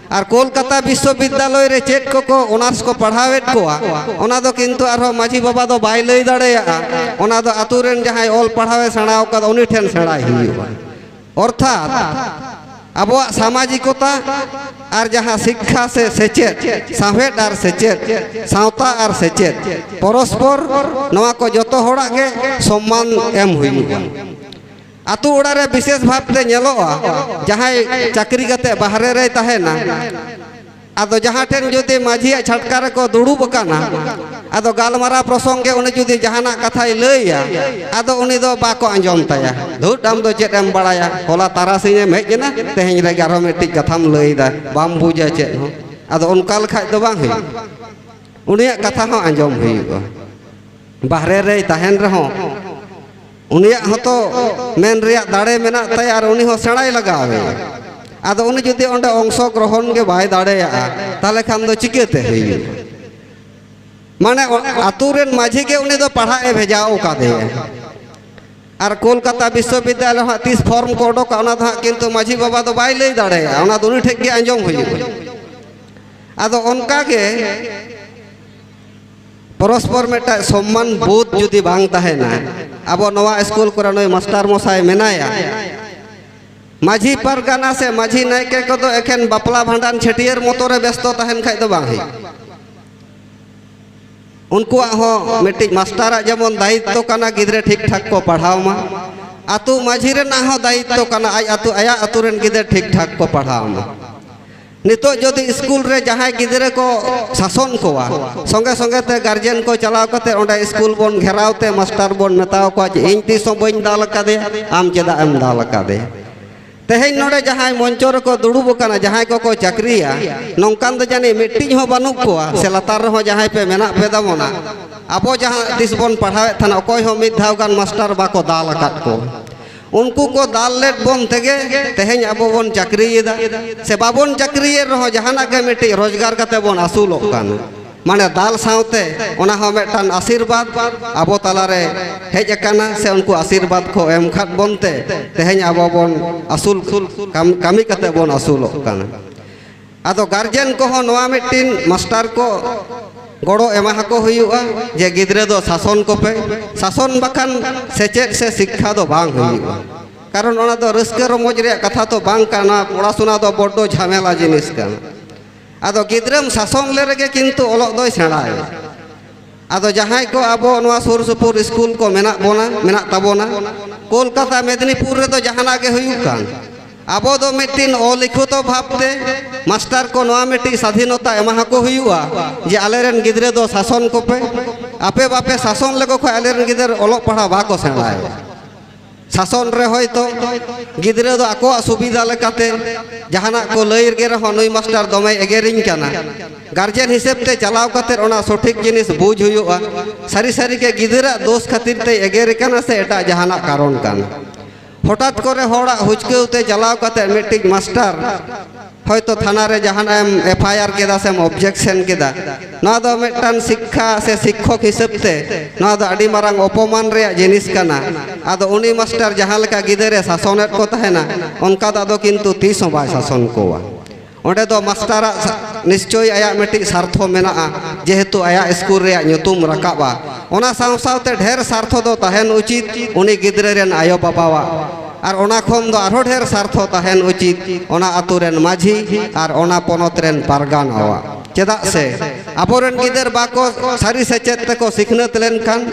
ᱟᱨ ᱠᱳᱞᱠᱟᱛᱟ ᱵᱤᱥᱥᱚᱵᱤᱫᱽᱫᱟᱞᱚᱭ ᱨᱮ ᱪᱮᱫ ᱠᱚᱠᱚ ᱚᱱᱟᱨᱥ ᱠᱚ ᱯᱟᱲᱦᱟᱣᱮᱫ ᱠᱚᱣᱟ, ᱚᱱᱟ ᱫᱚ ᱠᱤᱱᱛᱩ ᱟᱨᱦᱚᱸ ᱢᱟᱹᱡᱷᱤ ᱵᱟᱵᱟ ᱫᱚ ᱵᱟᱭ ᱞᱟᱹᱭ ᱫᱟᱲᱮᱭᱟᱜᱼᱟ᱾ ᱚᱱᱟ ᱫᱚ ᱟᱛᱳ ᱨᱮᱱ ᱡᱟᱦᱟᱸᱭ ᱚᱞ ᱯᱟᱲᱦᱟᱣᱮ ᱥᱮᱬᱟ ᱟᱠᱟᱫ, ᱩᱱᱤ ᱴᱷᱮᱱ ᱥᱮᱬᱟᱭ ᱦᱩᱭᱩᱜᱼᱟ᱾ ᱚᱨᱛᱷᱟᱛ ᱟᱵᱚᱣᱟᱜ ᱥᱟᱢᱟᱡᱤᱠᱚᱛᱟ ᱟᱨ ᱡᱟᱦᱟᱸ ᱥᱤᱠᱠᱷᱟ ᱥᱮ ᱥᱮᱪᱮᱫ, ᱥᱟᱶᱦᱮᱫ ᱟᱨ ᱥᱮᱪᱮᱫ, ᱥᱟᱶᱛᱟ ᱟᱨ ᱥᱮᱪᱮᱫ, ᱯᱚᱨᱚᱥᱯᱚᱨ ᱱᱚᱣᱟ ᱠᱚ ᱡᱚᱛᱚ ᱦᱚᱲᱟᱜ ᱜᱮ ᱥᱚᱢᱢᱟᱱ ᱮᱢ ᱦᱩᱭᱩᱜᱼᱟ᱾ ᱟᱛᱳ ᱚᱲᱟᱜ ᱨᱮ ᱵᱤᱥᱮᱥ ᱵᱷᱟᱵᱽᱛᱮ ᱧᱮᱞᱚᱜᱼᱟ, ᱡᱟᱦᱟᱸᱭ ᱪᱟᱹᱠᱨᱤ ᱠᱟᱛᱮ ᱵᱟᱦᱨᱮ ᱨᱮᱭ ᱛᱟᱦᱮᱱᱟ, ᱟᱫᱚ ᱡᱟᱦᱟᱸ ᱴᱷᱮᱱ ᱡᱩᱫᱤ ᱢᱟᱹᱡᱷᱤᱭᱟᱜ ᱪᱷᱟᱴᱠᱟ ᱨᱮᱠᱚ ᱫᱩᱲᱩᱵ ᱟᱠᱟᱱᱟ, ᱟᱫᱚ ᱜᱟᱞᱢᱟᱨᱟᱣ ᱯᱨᱚᱥᱚᱝᱜᱮ ᱩᱱᱤ ᱡᱩᱫᱤ ᱡᱟᱦᱟᱱᱟᱜ ᱠᱟᱛᱷᱟᱭ ᱞᱟᱹᱭᱟ, ᱟᱫᱚ ᱩᱱᱤ ᱫᱚ ᱵᱟᱠᱚ ᱟᱸᱡᱚᱢ ᱛᱟᱭᱟ᱾ "ᱫᱷᱩᱴ, ᱟᱢ ᱫᱚ ᱪᱮᱫ ᱮᱢ ᱵᱟᱲᱟᱭᱟ? ᱦᱚᱞᱟ ᱛᱟᱨᱟᱥᱤᱧ ᱮᱢ ᱦᱮᱡ ᱮᱱᱟ, ᱛᱮᱦᱮᱧ ᱨᱮᱜᱮ ᱟᱨᱦᱚᱸ ᱢᱤᱫᱴᱤᱡ ᱠᱟᱛᱷᱟᱢ ᱞᱟᱹᱭᱫᱟ, ᱵᱟᱢ ᱵᱩᱡᱟ ᱪᱮᱫ ᱦᱚᱸ?" ᱟᱫᱚ ᱚᱱᱠᱟ ᱞᱮᱠᱷᱟᱡ ᱫᱚ ᱵᱟᱝ ᱦᱩᱭᱩᱜᱼᱟ᱾ ᱩᱱᱤᱭᱟᱜ ᱠᱟᱛᱷᱟ ᱦᱚᱸ ᱟᱸᱡᱚᱢ ᱦᱩᱭᱩᱜᱼᱟ᱾ ᱵᱟᱦᱨᱮ ᱨᱮᱭ ᱛᱟᱦᱮᱱ ᱨᱮᱦᱚᱸ, ᱩᱱᱤᱭᱟᱜ ᱦᱚᱸᱛᱚ ᱢᱮᱱ ᱨᱮᱭᱟᱜ ᱫᱟᱲᱮ ᱢᱮᱱᱟᱜ ᱛᱟᱭᱟ ᱟᱨ ᱩᱱᱤ ᱦᱚᱸ ᱥᱮᱬᱟᱭ ᱞᱟᱜᱟᱣ ᱮᱭᱟ᱾ ᱟᱫᱚ ᱩᱱᱤ ᱡᱩᱫᱤ ᱚᱸᱰᱮ ᱚᱝᱥᱚ ᱜᱨᱚᱦᱚᱱ ᱜᱮ ᱵᱟᱭ ᱫᱟᱲᱮᱭᱟᱜᱼᱟ, ᱛᱟᱦᱚᱞᱮ ᱠᱷᱟᱱ ᱫᱚ ᱪᱤᱠᱟᱹᱛᱮ ᱦᱩᱭᱩᱜᱼᱟ? ᱢᱟᱱᱮ, ᱚ-, ᱟᱛᱳ ᱨᱮᱱ ᱢᱟᱹᱡᱷᱤ ᱜᱮ ᱩᱱᱤ ᱫᱚ ᱯᱟᱲᱦᱟᱜ ᱮ ᱵᱷᱮᱡᱟᱣ ᱟᱠᱟᱫᱮᱭᱟ᱾ ᱟᱨ ᱠᱳᱞᱠᱟᱛᱟ ᱵᱤᱥᱥᱚᱵᱤᱫᱽᱫᱟᱞᱚᱭ ᱦᱟᱸᱜ ᱛᱤᱥ ᱯᱷᱚᱨᱢ ᱠᱚ ᱚᱰᱚᱠᱟ, ᱚᱱᱟ ᱫᱚ ᱦᱟᱸᱜ ᱠᱤᱱᱛᱩ ᱢᱟᱹᱡᱷᱤ ᱵᱟᱵᱟ ᱫᱚ ᱵᱟᱭ ᱞᱟᱹᱭ ᱫᱟᱲᱮᱭᱟᱜᱼᱟ, ᱚᱱᱟ ᱫᱚ ᱩᱱᱤ ᱴᱷᱮᱱ ᱜᱮ ᱟᱸᱡᱚᱢ ᱦᱩᱭᱩᱜᱼᱟ᱾ ᱟᱫᱚ ᱚᱱᱠᱟ ᱜᱮ ᱯᱚᱨᱚᱥᱯᱚᱨ ᱢᱤᱫᱴᱟᱝ ᱥᱚᱢᱢᱟᱱ ᱵᱳᱫᱷ ᱡᱩᱫᱤ ᱵᱟᱝ ᱛᱟᱦᱮᱱᱟ, ᱟᱵᱚ ᱱᱚᱣᱟ ᱥᱠᱩᱞ ᱠᱚᱨᱮ ᱱᱩᱭ ᱢᱟᱥᱴᱟᱨ ᱢᱚᱥᱟᱭ ᱢᱮᱱᱟᱭᱟ, ᱢᱟᱹᱡᱷᱤ ᱯᱟᱨᱜᱟᱱᱟ ᱥᱮ ᱢᱟᱹᱡᱷᱤ ᱱᱟᱭᱠᱮ ᱠᱚᱫᱚ ᱮᱠᱷᱮᱱ ᱵᱟᱯᱞᱟ ᱵᱷᱟᱸᱰᱟᱱ ᱪᱷᱟᱹᱴᱭᱟᱹᱨ ᱢᱚᱛᱚ ᱨᱮ ᱵᱮᱥᱛᱚ ᱛᱟᱦᱮᱱ ᱠᱷᱟᱡ ᱫᱚ ᱵᱟᱝ ᱦᱩᱭᱩᱜᱼᱟ᱾ ᱩᱱᱠᱩᱣᱟᱜ ᱦᱚᱸ ᱢᱤᱫᱴᱤᱡ ᱢᱟᱥᱴᱟᱨᱟᱜ ᱡᱮᱢᱚᱱ ᱫᱟᱭᱤᱛᱛᱚ ᱠᱟᱱᱟ, ᱜᱤᱫᱽᱨᱟᱹ ᱴᱷᱤᱠ ᱴᱷᱟᱠ ᱠᱚ ᱯᱟᱲᱦᱟᱣ ᱢᱟ᱾ ᱟᱛᱳ ᱢᱟᱹᱡᱷᱤ ᱨᱮᱱᱟᱜ ᱦᱚᱸ ᱫᱟᱭᱤᱛᱛᱚ ᱠᱟᱱᱟ, ᱟᱡ ᱟᱛᱳ, ᱟᱭᱟᱜ ᱟᱛᱳ ᱨᱮᱱ ᱜᱤᱫᱽᱨᱟᱹ ᱴᱷᱤᱠ ᱴᱷᱟᱠ ᱠᱚ ᱯᱟᱲᱦᱟᱣ ᱢᱟ᱾ ᱱᱤᱛᱚᱜ ᱡᱩᱫᱤ ᱥᱠᱩᱞ ᱨᱮ ᱡᱟᱦᱟᱸᱭ ᱜᱤᱫᱽᱨᱟᱹ ᱠᱚ ᱥᱟᱥᱚᱱ ᱠᱚᱣᱟ, ᱥᱚᱸᱜᱮ ᱥᱚᱸᱜᱮ ᱛᱮ ᱜᱟᱨᱡᱮᱱ ᱠᱚ ᱪᱟᱞᱟᱣ ᱠᱟᱛᱮ ᱚᱸᱰᱮ ᱥᱠᱩᱞ ᱵᱚᱱ ᱜᱷᱮᱨᱟᱣ ᱛᱮ ᱢᱟᱥᱴᱟᱨ ᱵᱚᱱ ᱢᱮᱛᱟᱣ ᱠᱚᱣᱟ ᱡᱮ, "ᱤᱧ ᱛᱤᱥ ᱦᱚᱸ ᱵᱟᱹᱧ ᱫᱟᱞ ᱟᱠᱟᱫᱮᱭᱟ, ᱟᱢ ᱪᱮᱫᱟᱜ ᱮᱢ ᱫᱟᱞ ᱟᱠᱟᱫᱮᱭᱟ?" ᱛᱮᱦᱮᱧ ᱱᱚᱰᱮ ᱡᱟᱦᱟᱸᱭ ᱢᱚᱧᱪᱚ ᱨᱮᱠᱚ ᱫᱩᱲᱩᱵ ᱟᱠᱟᱱᱟ, ᱡᱟᱦᱟᱸᱭ ᱠᱚᱠᱚ ᱪᱟᱹᱠᱨᱤᱭᱟ, ᱱᱚᱝᱠᱟᱱ ᱫᱚ ᱡᱟᱹᱱᱤᱡ ᱢᱤᱫᱴᱤᱡ ᱦᱚᱸ ᱵᱟᱹᱱᱩᱜ ᱠᱚᱣᱟ, ᱥᱮ ᱞᱟᱛᱟᱨ ᱨᱮᱦᱚᱸ ᱡᱟᱦᱟᱸᱭ ᱯᱮ ᱢᱮᱱᱟᱜ ᱯᱮ ᱛᱟᱵᱚᱱᱟ, ᱟᱵᱚ ᱡᱟᱦᱟᱸ ᱛᱤᱥ ᱵᱚᱱ ᱯᱟᱲᱦᱟᱣᱮᱫ ᱛᱟᱦᱮᱱᱟ, ᱚᱠᱚᱭ ᱦᱚᱸ ᱢᱤᱫ ᱫᱷᱟᱣ ᱜᱟᱱ ᱢᱟᱥᱴᱟᱨ ᱵᱟᱠᱚ ᱫᱟᱞ ᱟᱠᱟᱫ ᱠᱚᱣᱟ᱾ ᱩᱱᱠᱩ ᱠᱚ ᱫᱟᱞ ᱞᱮᱫ ᱵᱚᱱ ᱛᱮᱜᱮ ᱛᱮᱦᱮᱧ ᱟᱵᱚ ᱵᱚᱱ ᱪᱟᱹᱠᱨᱤᱭᱮᱫᱟ, ᱥᱮ ᱵᱟᱵᱚᱱ ᱪᱟᱹᱠᱨᱤᱭᱮᱫ ᱨᱮᱦᱚᱸ ᱡᱟᱦᱟᱱᱟᱜ ᱜᱮ ᱢᱤᱫᱴᱤᱡ ᱨᱳᱡᱽᱜᱟᱨ ᱠᱟᱛᱮ ᱵᱚᱱ ᱟᱹᱥᱩᱞᱚᱜ ᱠᱟᱱᱟ᱾ ᱢᱟᱱᱮ ᱫᱟᱞ ᱥᱟᱶᱛᱮ ᱚᱱᱟ ᱦᱚᱸ ᱢᱤᱫᱴᱟᱝ ᱟᱥᱤᱨᱵᱟᱫᱽ ᱟᱵᱚ ᱛᱟᱞᱟᱨᱮ ᱦᱮᱡ ᱟᱠᱟᱱᱟ, ᱥᱮ ᱩᱱᱠᱩ ᱟᱥᱤᱨᱵᱟᱫᱽ ᱠᱚ ᱮᱢ ᱠᱷᱟᱫ ᱵᱚᱱᱛᱮ ᱛᱮᱦᱮᱧ ᱟᱵᱚ ᱵᱚᱱ ᱟᱹᱥᱩᱞ, ᱠᱟᱢ-, ᱠᱟᱹᱢᱤ ᱠᱟᱛᱮ ᱵᱚᱱ ᱟᱹᱥᱩᱞᱚᱜ ᱠᱟᱱᱟ᱾ ᱟᱫᱚ ᱜᱟᱨᱡᱮᱱ ᱠᱚᱦᱚᱸ ᱱᱚᱣᱟ ᱢᱤᱫᱴᱤᱱ ᱢᱟᱥᱴᱟᱨ ᱠᱚ ᱜᱚᱲᱚ ᱮᱢᱟ ᱟᱠᱚ ᱦᱩᱭᱩᱜᱼᱟ, ᱡᱮ ᱜᱤᱫᱽᱨᱟᱹ ᱫᱚ ᱥᱟᱥᱚᱱ ᱠᱚᱯᱮ, ᱥᱟᱥᱚᱱ ᱵᱟᱠᱷᱟᱱ ᱥᱮᱪᱮᱫ ᱥᱮ ᱥᱤᱠᱠᱷᱟ ᱫᱚ ᱵᱟᱝ ᱦᱩᱭᱩᱜᱼᱟ᱾ ᱠᱟᱨᱚᱱ ᱚᱱᱟ ᱫᱚ ᱨᱟᱹᱥᱠᱟᱹ ᱨᱚᱢᱚᱡᱽ ᱨᱮᱭᱟᱜ ᱠᱟᱛᱷᱟ ᱛᱚ ᱵᱟᱝ ᱠᱟᱱᱟ, ᱯᱚᱲᱟᱥᱩᱱᱟ ᱫᱚ ᱵᱚᱰᱰᱚ ᱡᱷᱟᱢᱮᱞᱟ ᱡᱤᱱᱤᱥ ᱠᱟᱱᱟ᱾ ᱟᱫᱚ ᱜᱤᱫᱽᱨᱟᱹᱢ ᱥᱟᱥᱚᱱ ᱞᱮ ᱨᱮᱜᱮ ᱠᱤᱱᱛᱩ ᱚᱞᱚᱜ ᱫᱚᱭ ᱥᱮᱬᱟᱭᱟ᱾ ᱟᱫᱚ ᱡᱟᱦᱟᱸᱭ ᱠᱚ ᱟᱵᱚ ᱱᱚᱣᱟ ᱥᱩᱨ ᱥᱩᱯᱩᱨ ᱥᱠᱩᱞ ᱠᱚ ᱢᱮᱱᱟᱜ ᱵᱚᱱᱟ, ᱢᱮᱱᱟᱜ ᱛᱟᱵᱚᱱᱟ, ᱠᱳᱞᱠᱟᱛᱟ, ᱢᱮᱫᱽᱱᱤᱯᱩᱨ ᱨᱮᱫᱚ ᱡᱟᱦᱟᱱᱟᱜ ᱜᱮ ᱦᱩᱭᱩᱜ ᱠᱟᱱ, ᱟᱵᱚ ᱫᱚ ᱢᱤᱫᱴᱤᱱ ᱚᱞᱤᱠᱷᱩᱛᱚ ᱵᱷᱟᱵᱽᱛᱮ ᱢᱟᱥᱴᱟᱨ ᱠᱚ ᱱᱚᱣᱟ ᱢᱤᱫᱴᱤᱡ ᱥᱟᱫᱷᱤᱱᱚᱛᱟ ᱮᱢᱟ ᱠᱚ ᱦᱩᱭᱩᱜᱼᱟ, ᱡᱮ ᱟᱞᱮᱨᱮᱱ ᱜᱤᱫᱽᱨᱟᱹ ᱫᱚ ᱥᱟᱥᱚᱱ ᱠᱚᱯᱮ, ᱟᱯᱮ ᱵᱟᱯᱮ ᱥᱟᱥᱚᱱ ᱞᱮᱠᱚ ᱠᱷᱟᱱ ᱟᱞᱮᱨᱮᱱ ᱜᱤᱫᱟᱹᱨ ᱚᱞᱚᱜ ᱯᱟᱲᱦᱟᱣ ᱵᱟᱠᱚ ᱥᱮᱬᱟᱭᱟ᱾ ᱥᱟᱥᱚᱱ ᱨᱮ ᱦᱚᱭᱛᱚ ᱜᱤᱫᱽᱨᱟᱹ ᱫᱚ ᱟᱠᱚᱣᱟᱜ ᱥᱩᱵᱤᱫᱷᱟ ᱞᱮᱠᱟᱛᱮ ᱡᱟᱦᱟᱱᱟᱜ ᱠᱚ ᱞᱟᱹᱭ ᱨᱮᱜᱮ ᱨᱮᱦᱚᱸ ᱱᱩᱭ ᱢᱟᱥᱴᱟᱨ ᱫᱚᱢᱮᱭ ᱮᱜᱮᱨᱤᱧ ᱠᱟᱱᱟ, ᱜᱟᱨᱡᱮᱱ ᱦᱤᱥᱟᱹᱵ ᱛᱮ ᱪᱟᱞᱟᱣ ᱠᱟᱛᱮ ᱚᱱᱟ ᱥᱚᱴᱷᱤᱠ ᱡᱤᱱᱤᱥ ᱵᱩᱡᱽ ᱦᱩᱭᱩᱜᱼᱟ, ᱥᱟᱹᱨᱤ ᱥᱟᱹᱨᱤ ᱜᱮ ᱜᱤᱫᱟᱹᱨᱟᱜ ᱫᱳᱥ ᱠᱷᱟᱹᱛᱤᱨ ᱛᱮᱭ ᱮᱜᱮᱨᱮ ᱠᱟᱱᱟ ᱥᱮ ᱮᱴᱟᱜ ᱡᱟᱦᱟᱱᱟᱜ ᱠᱟᱨᱚᱱ ᱠᱟᱱᱟ᱾ ᱦᱚᱴᱟᱛ ᱠᱚᱨᱮ ᱦᱚᱲᱟᱜ ᱦᱩᱪᱠᱟᱹᱣ ᱛᱮ ᱪᱟᱞᱟᱣ ᱠᱟᱛᱮ ᱢᱤᱫᱴᱤᱡ ᱢᱟᱥᱴᱟᱨ ᱦᱚᱭᱛᱚ ᱛᱷᱟᱱᱟ ᱨᱮ ᱡᱟᱦᱟᱱᱟᱜ ᱮᱢ ᱮᱯᱷ ᱟᱭ ᱟᱨ ᱠᱮᱫᱟ ᱥᱮᱢ ᱚᱵᱡᱮᱠᱥᱮᱱ ᱠᱮᱫᱟ, ᱱᱚᱣᱟ ᱫᱚ ᱢᱤᱫᱴᱟᱝ ᱥᱤᱠᱠᱷᱟ ᱥᱮ ᱥᱤᱠᱠᱷᱚᱠ ᱦᱤᱥᱟᱹᱵ ᱛᱮ ᱱᱚᱣᱟ ᱫᱚ ᱟᱹᱰᱤ ᱢᱟᱨᱟᱝ ᱚᱯᱚᱢᱟᱱ ᱨᱮᱭᱟᱜ ᱡᱤᱱᱤᱥ ᱠᱟᱱᱟ᱾ ᱟᱫᱚ ᱩᱱᱤ ᱢᱟᱥᱴᱟᱨ ᱡᱟᱦᱟᱸ ᱞᱮᱠᱟ ᱜᱤᱫᱟᱹᱨᱮ ᱥᱟᱥᱚᱱᱮᱫ ᱠᱚ ᱛᱟᱦᱮᱱᱟ, ᱚᱱᱠᱟ ᱫᱚ ᱟᱫᱚ ᱠᱤᱱᱛᱩ ᱛᱤᱥ ᱦᱚᱸ ᱵᱟᱭ ᱥᱟᱥᱚᱱ ᱠᱚᱣᱟ᱾ ᱚᱸᱰᱮ ᱫᱚ ᱢᱟᱥᱴᱟᱨᱟᱜ ᱥᱟ-, ᱱᱤᱥᱪᱚᱭ ᱟᱭᱟᱜ ᱢᱤᱫᱴᱤᱡ ᱥᱟᱨᱛᱷᱚ ᱢᱮᱱᱟᱜᱼᱟ, ᱡᱮᱦᱮᱛᱩ ᱟᱭᱟᱜ ᱥᱠᱩᱞ ᱨᱮᱭᱟᱜ ᱧᱩᱛᱩᱢ ᱨᱟᱠᱟᱵᱼᱟ᱾ ᱚᱱᱟ ᱥᱟᱶ ᱥᱟᱶᱛᱮ ᱰᱷᱮᱨ ᱥᱟᱨᱛᱷᱚ ᱫᱚ ᱛᱟᱦᱮᱱ ᱩᱪᱤᱛ ᱩᱱᱤ ᱜᱤᱫᱽᱨᱟᱹ ᱨᱮᱱ ᱟᱭᱳᱼᱵᱟᱵᱟᱣᱟᱜ, ᱟᱨ ᱚᱱᱟ ᱠᱷᱚᱱ ᱫᱚ ᱟᱨᱦᱚᱸ ᱰᱷᱮᱨ ᱥᱟᱨᱛᱷᱚ ᱛᱟᱦᱮᱱ ᱩᱪᱤᱛ ᱚᱱᱟ ᱟᱛᱳ ᱨᱮᱱ ᱢᱟᱹᱡᱷᱤ ᱟᱨ ᱚᱱᱟ ᱯᱚᱱᱚᱛ ᱨᱮᱱ ᱯᱟᱨᱜᱟᱱᱟᱣᱟᱜ᱾ ᱪᱮᱫᱟᱜ ᱥᱮ ᱟᱵᱚᱨᱮᱱ ᱜᱤᱫᱟᱹᱨ ᱵᱟᱠᱚ ᱥᱟᱹᱨᱤ ᱥᱮᱪᱮᱫ ᱛᱮᱠᱚ ᱥᱤᱠᱷᱱᱟᱹᱛ ᱞᱮᱱᱠᱷᱟᱱ,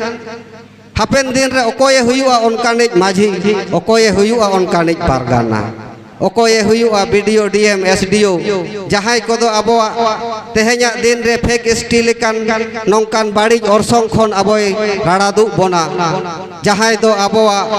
ᱦᱟᱯᱮᱱ ᱫᱤᱱ ᱨᱮ ᱚᱠᱚᱭᱮ ᱦᱩᱭᱩᱜᱼᱟ ᱚᱱᱠᱟᱱᱤᱡ ᱢᱟᱹᱡᱷᱤ, ᱚᱠᱚᱭᱮ ᱦᱩᱭᱩᱜᱼᱟ ᱚᱱᱠᱟᱱᱤᱡ ᱯᱟᱨᱜᱟᱱᱟ, ᱚᱠᱚᱭᱮ ᱦᱩᱭᱩᱜᱼᱟ ᱵᱤ ᱰᱤ ᱳ, ᱰᱤ ᱮᱢ, ᱮᱥ ᱰᱤ ᱳ, ᱡᱟᱦᱟᱸᱭ ᱠᱚᱫᱚ ᱟᱵᱚᱣᱟᱜ ᱛᱮᱦᱮᱧᱟᱜ ᱫᱤᱱ ᱨᱮ ᱯᱷᱮᱠ ᱮᱥ ᱴᱤ ᱞᱮᱠᱟᱱ ᱱᱚᱝᱠᱟᱱ ᱵᱟᱹᱲᱤᱡ ᱚᱨᱥᱚᱝ ᱠᱷᱚᱱ ᱟᱵᱚᱭ ᱨᱟᱲᱟ ᱫᱩᱜ ᱵᱚᱱᱟ, ᱡᱟᱦᱟᱸᱭ ᱫᱚ ᱟᱵᱚᱣᱟᱜ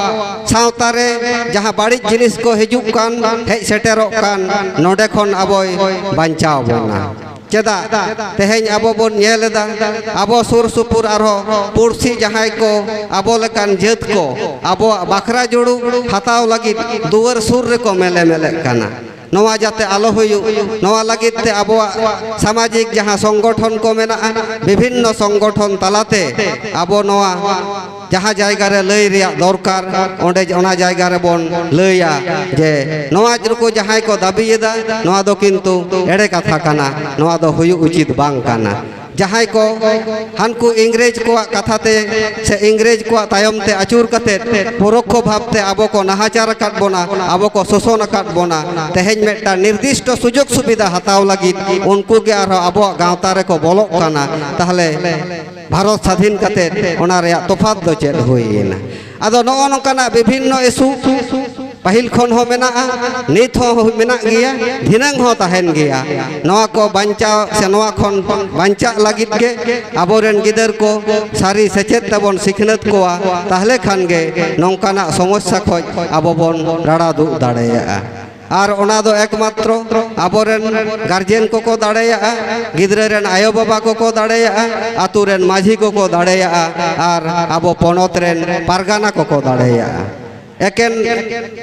ᱥᱟᱶᱛᱟ ᱨᱮ ᱡᱟᱦᱟᱸ ᱵᱟᱹᱲᱤᱡ ᱡᱤᱱᱤᱥ ᱠᱚ ᱦᱤᱡᱩᱜ ᱠᱟᱱ, ᱦᱮᱡ ᱥᱮᱴᱮᱨᱚᱜ ᱠᱟᱱ, ᱱᱚᱰᱮ ᱠᱷᱚᱱ ᱟᱵᱚᱭ ᱵᱟᱧᱪᱟᱣ ᱵᱚᱱᱟ᱾ ᱪᱮᱫᱟᱜ? ᱛᱮᱦᱮᱧ ᱟᱵᱚ ᱵᱚᱱ ᱧᱮᱞ ᱮᱫᱟ, ᱟᱵᱚ ᱥᱩᱨ ᱥᱩᱯᱩᱨ ᱟᱨᱦᱚᱸ ᱯᱩᱲᱥᱤ ᱡᱟᱦᱟᱸᱭ ᱠᱚ ᱟᱵᱚ ᱞᱮᱠᱟᱱ ᱡᱟᱹᱛ ᱠᱚ ᱟᱵᱚᱣᱟᱜ ᱵᱟᱠᱷᱨᱟ ᱡᱩᱲᱩ ᱦᱟᱛᱟᱣ ᱞᱟᱹᱜᱤᱫ ᱫᱩᱣᱟᱹᱨ ᱥᱩᱨ ᱨᱮᱠᱚ ᱢᱮᱞᱮ ᱢᱮᱞᱮᱜ ᱠᱟᱱᱟ᱾ ᱱᱚᱣᱟ ᱡᱟᱛᱮ ᱟᱞᱚ ᱦᱩᱭᱩᱜ, ᱱᱚᱣᱟ ᱞᱟᱹᱜᱤᱫ ᱛᱮ ᱟᱵᱚᱣᱟᱜ ᱥᱟᱢᱟᱡᱤᱠ ᱡᱟᱦᱟᱸ ᱥᱚᱝᱜᱚᱴᱷᱚᱱ ᱠᱚ ᱢᱮᱱᱟᱜᱼᱟ, ᱵᱤᱵᱷᱤᱱᱱᱚ ᱥᱚᱝᱜᱚᱴᱷᱚᱱ ᱛᱟᱞᱟᱛᱮ ᱟᱵᱚ ᱱᱚᱣᱟ ᱡᱟᱦᱟᱸ ᱡᱟᱭᱜᱟ ᱨᱮ ᱞᱟᱹᱭ ᱨᱮᱭᱟᱜ ᱫᱚᱨᱠᱟᱨ, ᱚᱸᱰᱮ ᱚᱱᱟ ᱡᱟᱭᱜᱟ ᱨᱮᱵᱚᱱ ᱞᱟᱹᱭᱟ ᱡᱮ ᱱᱚᱣᱟ ᱱᱩᱠᱩ ᱡᱟᱦᱟᱸᱭ ᱠᱚ ᱫᱟᱹᱵᱤᱭᱮᱫᱟ, ᱱᱚᱣᱟ ᱫᱚ ᱠᱤᱱᱛᱩ ᱮᱲᱮ ᱠᱟᱛᱷᱟ ᱠᱟᱱᱟ, ᱱᱚᱣᱟ ᱫᱚ ᱦᱩᱭᱩᱜ ᱩᱪᱤᱛ ᱵᱟᱝ ᱠᱟᱱᱟ᱾ ᱡᱟᱦᱟᱸᱭ ᱠᱚ ᱦᱟᱱᱠᱩ ᱤᱝᱨᱮᱡᱽ ᱠᱚᱣᱟᱜ ᱠᱟᱛᱷᱟ ᱛᱮ ᱥᱮ ᱤᱝᱨᱮᱡᱽ ᱠᱚᱣᱟᱜ ᱛᱟᱭᱚᱢ ᱛᱮ ᱟᱹᱪᱩᱨ ᱠᱟᱛᱮ ᱯᱚᱨᱚᱠᱠᱷᱚ ᱵᱷᱟᱵᱽ ᱛᱮ ᱟᱵᱚ ᱠᱚ ᱱᱟᱦᱟᱪᱟᱨ ᱟᱠᱟᱫ ᱵᱚᱱᱟ, ᱟᱵᱚ ᱠᱚ ᱥᱳᱥᱚᱱ ᱟᱠᱟᱫ ᱵᱚᱱᱟ, ᱛᱮᱦᱮᱧ ᱢᱤᱫᱴᱟᱝ ᱱᱤᱨᱫᱤᱥᱴᱚ ᱥᱩᱡᱳᱜᱽ ᱥᱩᱵᱤᱫᱷᱟ ᱦᱟᱛᱟᱣ ᱞᱟᱹᱜᱤᱫ ᱩᱱᱠᱩ ᱜᱮ ᱟᱨᱦᱚᱸ ᱟᱵᱚᱣᱟᱜ ᱜᱟᱶᱛᱟ ᱨᱮᱠᱚ ᱵᱚᱞᱚᱜ ᱠᱟᱱᱟ᱾ ᱛᱟᱦᱚᱞᱮ ᱵᱷᱟᱨᱚᱛ ᱥᱟᱫᱷᱤᱱ ᱠᱟᱛᱮ ᱚᱱᱟ ᱨᱮᱭᱟᱜ ᱛᱚᱯᱷᱟᱛ ᱫᱚ ᱪᱮᱫ ᱦᱩᱭᱮᱱᱟ? ᱟᱫᱚ ᱱᱚᱜᱼᱚ ᱱᱚᱝᱠᱟᱱᱟᱜ ᱵᱤᱵᱷᱤᱱᱱᱚ ᱤᱥᱩ ᱯᱟᱹᱦᱤᱞ ᱠᱷᱚᱱ ᱦᱚᱸ ᱢᱮᱱᱟᱜᱼᱟ, ᱱᱤᱛ ᱦᱚᱸ ᱢᱮᱱᱟᱜ ᱜᱮᱭᱟ, ᱫᱷᱤᱱᱟᱹᱝ ᱦᱚᱸ ᱛᱟᱦᱮᱱ ᱜᱮᱭᱟ᱾ ᱱᱚᱣᱟ ᱠᱚ ᱵᱟᱧᱪᱟᱣ ᱥᱮ ᱱᱚᱣᱟ ᱠᱷᱚᱱ ᱵᱟᱧᱪᱟᱜ ᱞᱟᱹᱜᱤᱫ ᱜᱮ ᱟᱵᱚᱨᱮᱱ ᱜᱤᱫᱟᱹᱨ ᱠᱚ ᱥᱟᱹᱨᱤ ᱥᱮᱪᱮᱫ ᱛᱮᱵᱚᱱ ᱥᱤᱠᱷᱱᱟᱹᱛ ᱠᱚᱣᱟ, ᱛᱟᱦᱞᱮ ᱠᱷᱟᱱ ᱜᱮ ᱱᱚᱝᱠᱟᱱᱟᱜ ᱥᱚᱢᱚᱥᱥᱟ ᱠᱷᱚᱱ ᱟᱵᱚ ᱵᱚᱱ ᱨᱟᱲᱟ ᱫᱩᱜ ᱫᱟᱲᱮᱭᱟᱜᱼᱟ᱾ ᱟᱨ ᱚᱱᱟ ᱫᱚ ᱮᱠᱢᱟᱛᱨᱚ ᱟᱵᱚᱨᱮᱱ ᱜᱟᱨᱡᱮᱱ ᱠᱚᱠᱚ ᱫᱟᱲᱮᱭᱟᱜᱼᱟ, ᱜᱤᱫᱽᱨᱟᱹ ᱨᱮᱱ ᱟᱭᱳᱼᱵᱟᱵᱟ ᱠᱚᱠᱚ ᱫᱟᱲᱮᱭᱟᱜᱼᱟ, ᱟᱛᱳ ᱨᱮᱱ ᱢᱟᱹᱡᱷᱤ ᱠᱚᱠᱚ ᱫᱟᱲᱮᱭᱟᱜᱼᱟ, ᱟᱨ ᱟᱵᱚ ᱯᱚᱱᱚᱛ ᱨᱮᱱ ᱯᱟᱨᱜᱟᱱᱟ ᱠᱚᱠᱚ ᱫᱟᱲᱮᱭᱟᱜᱼᱟ᱾ ᱮᱠᱮᱱ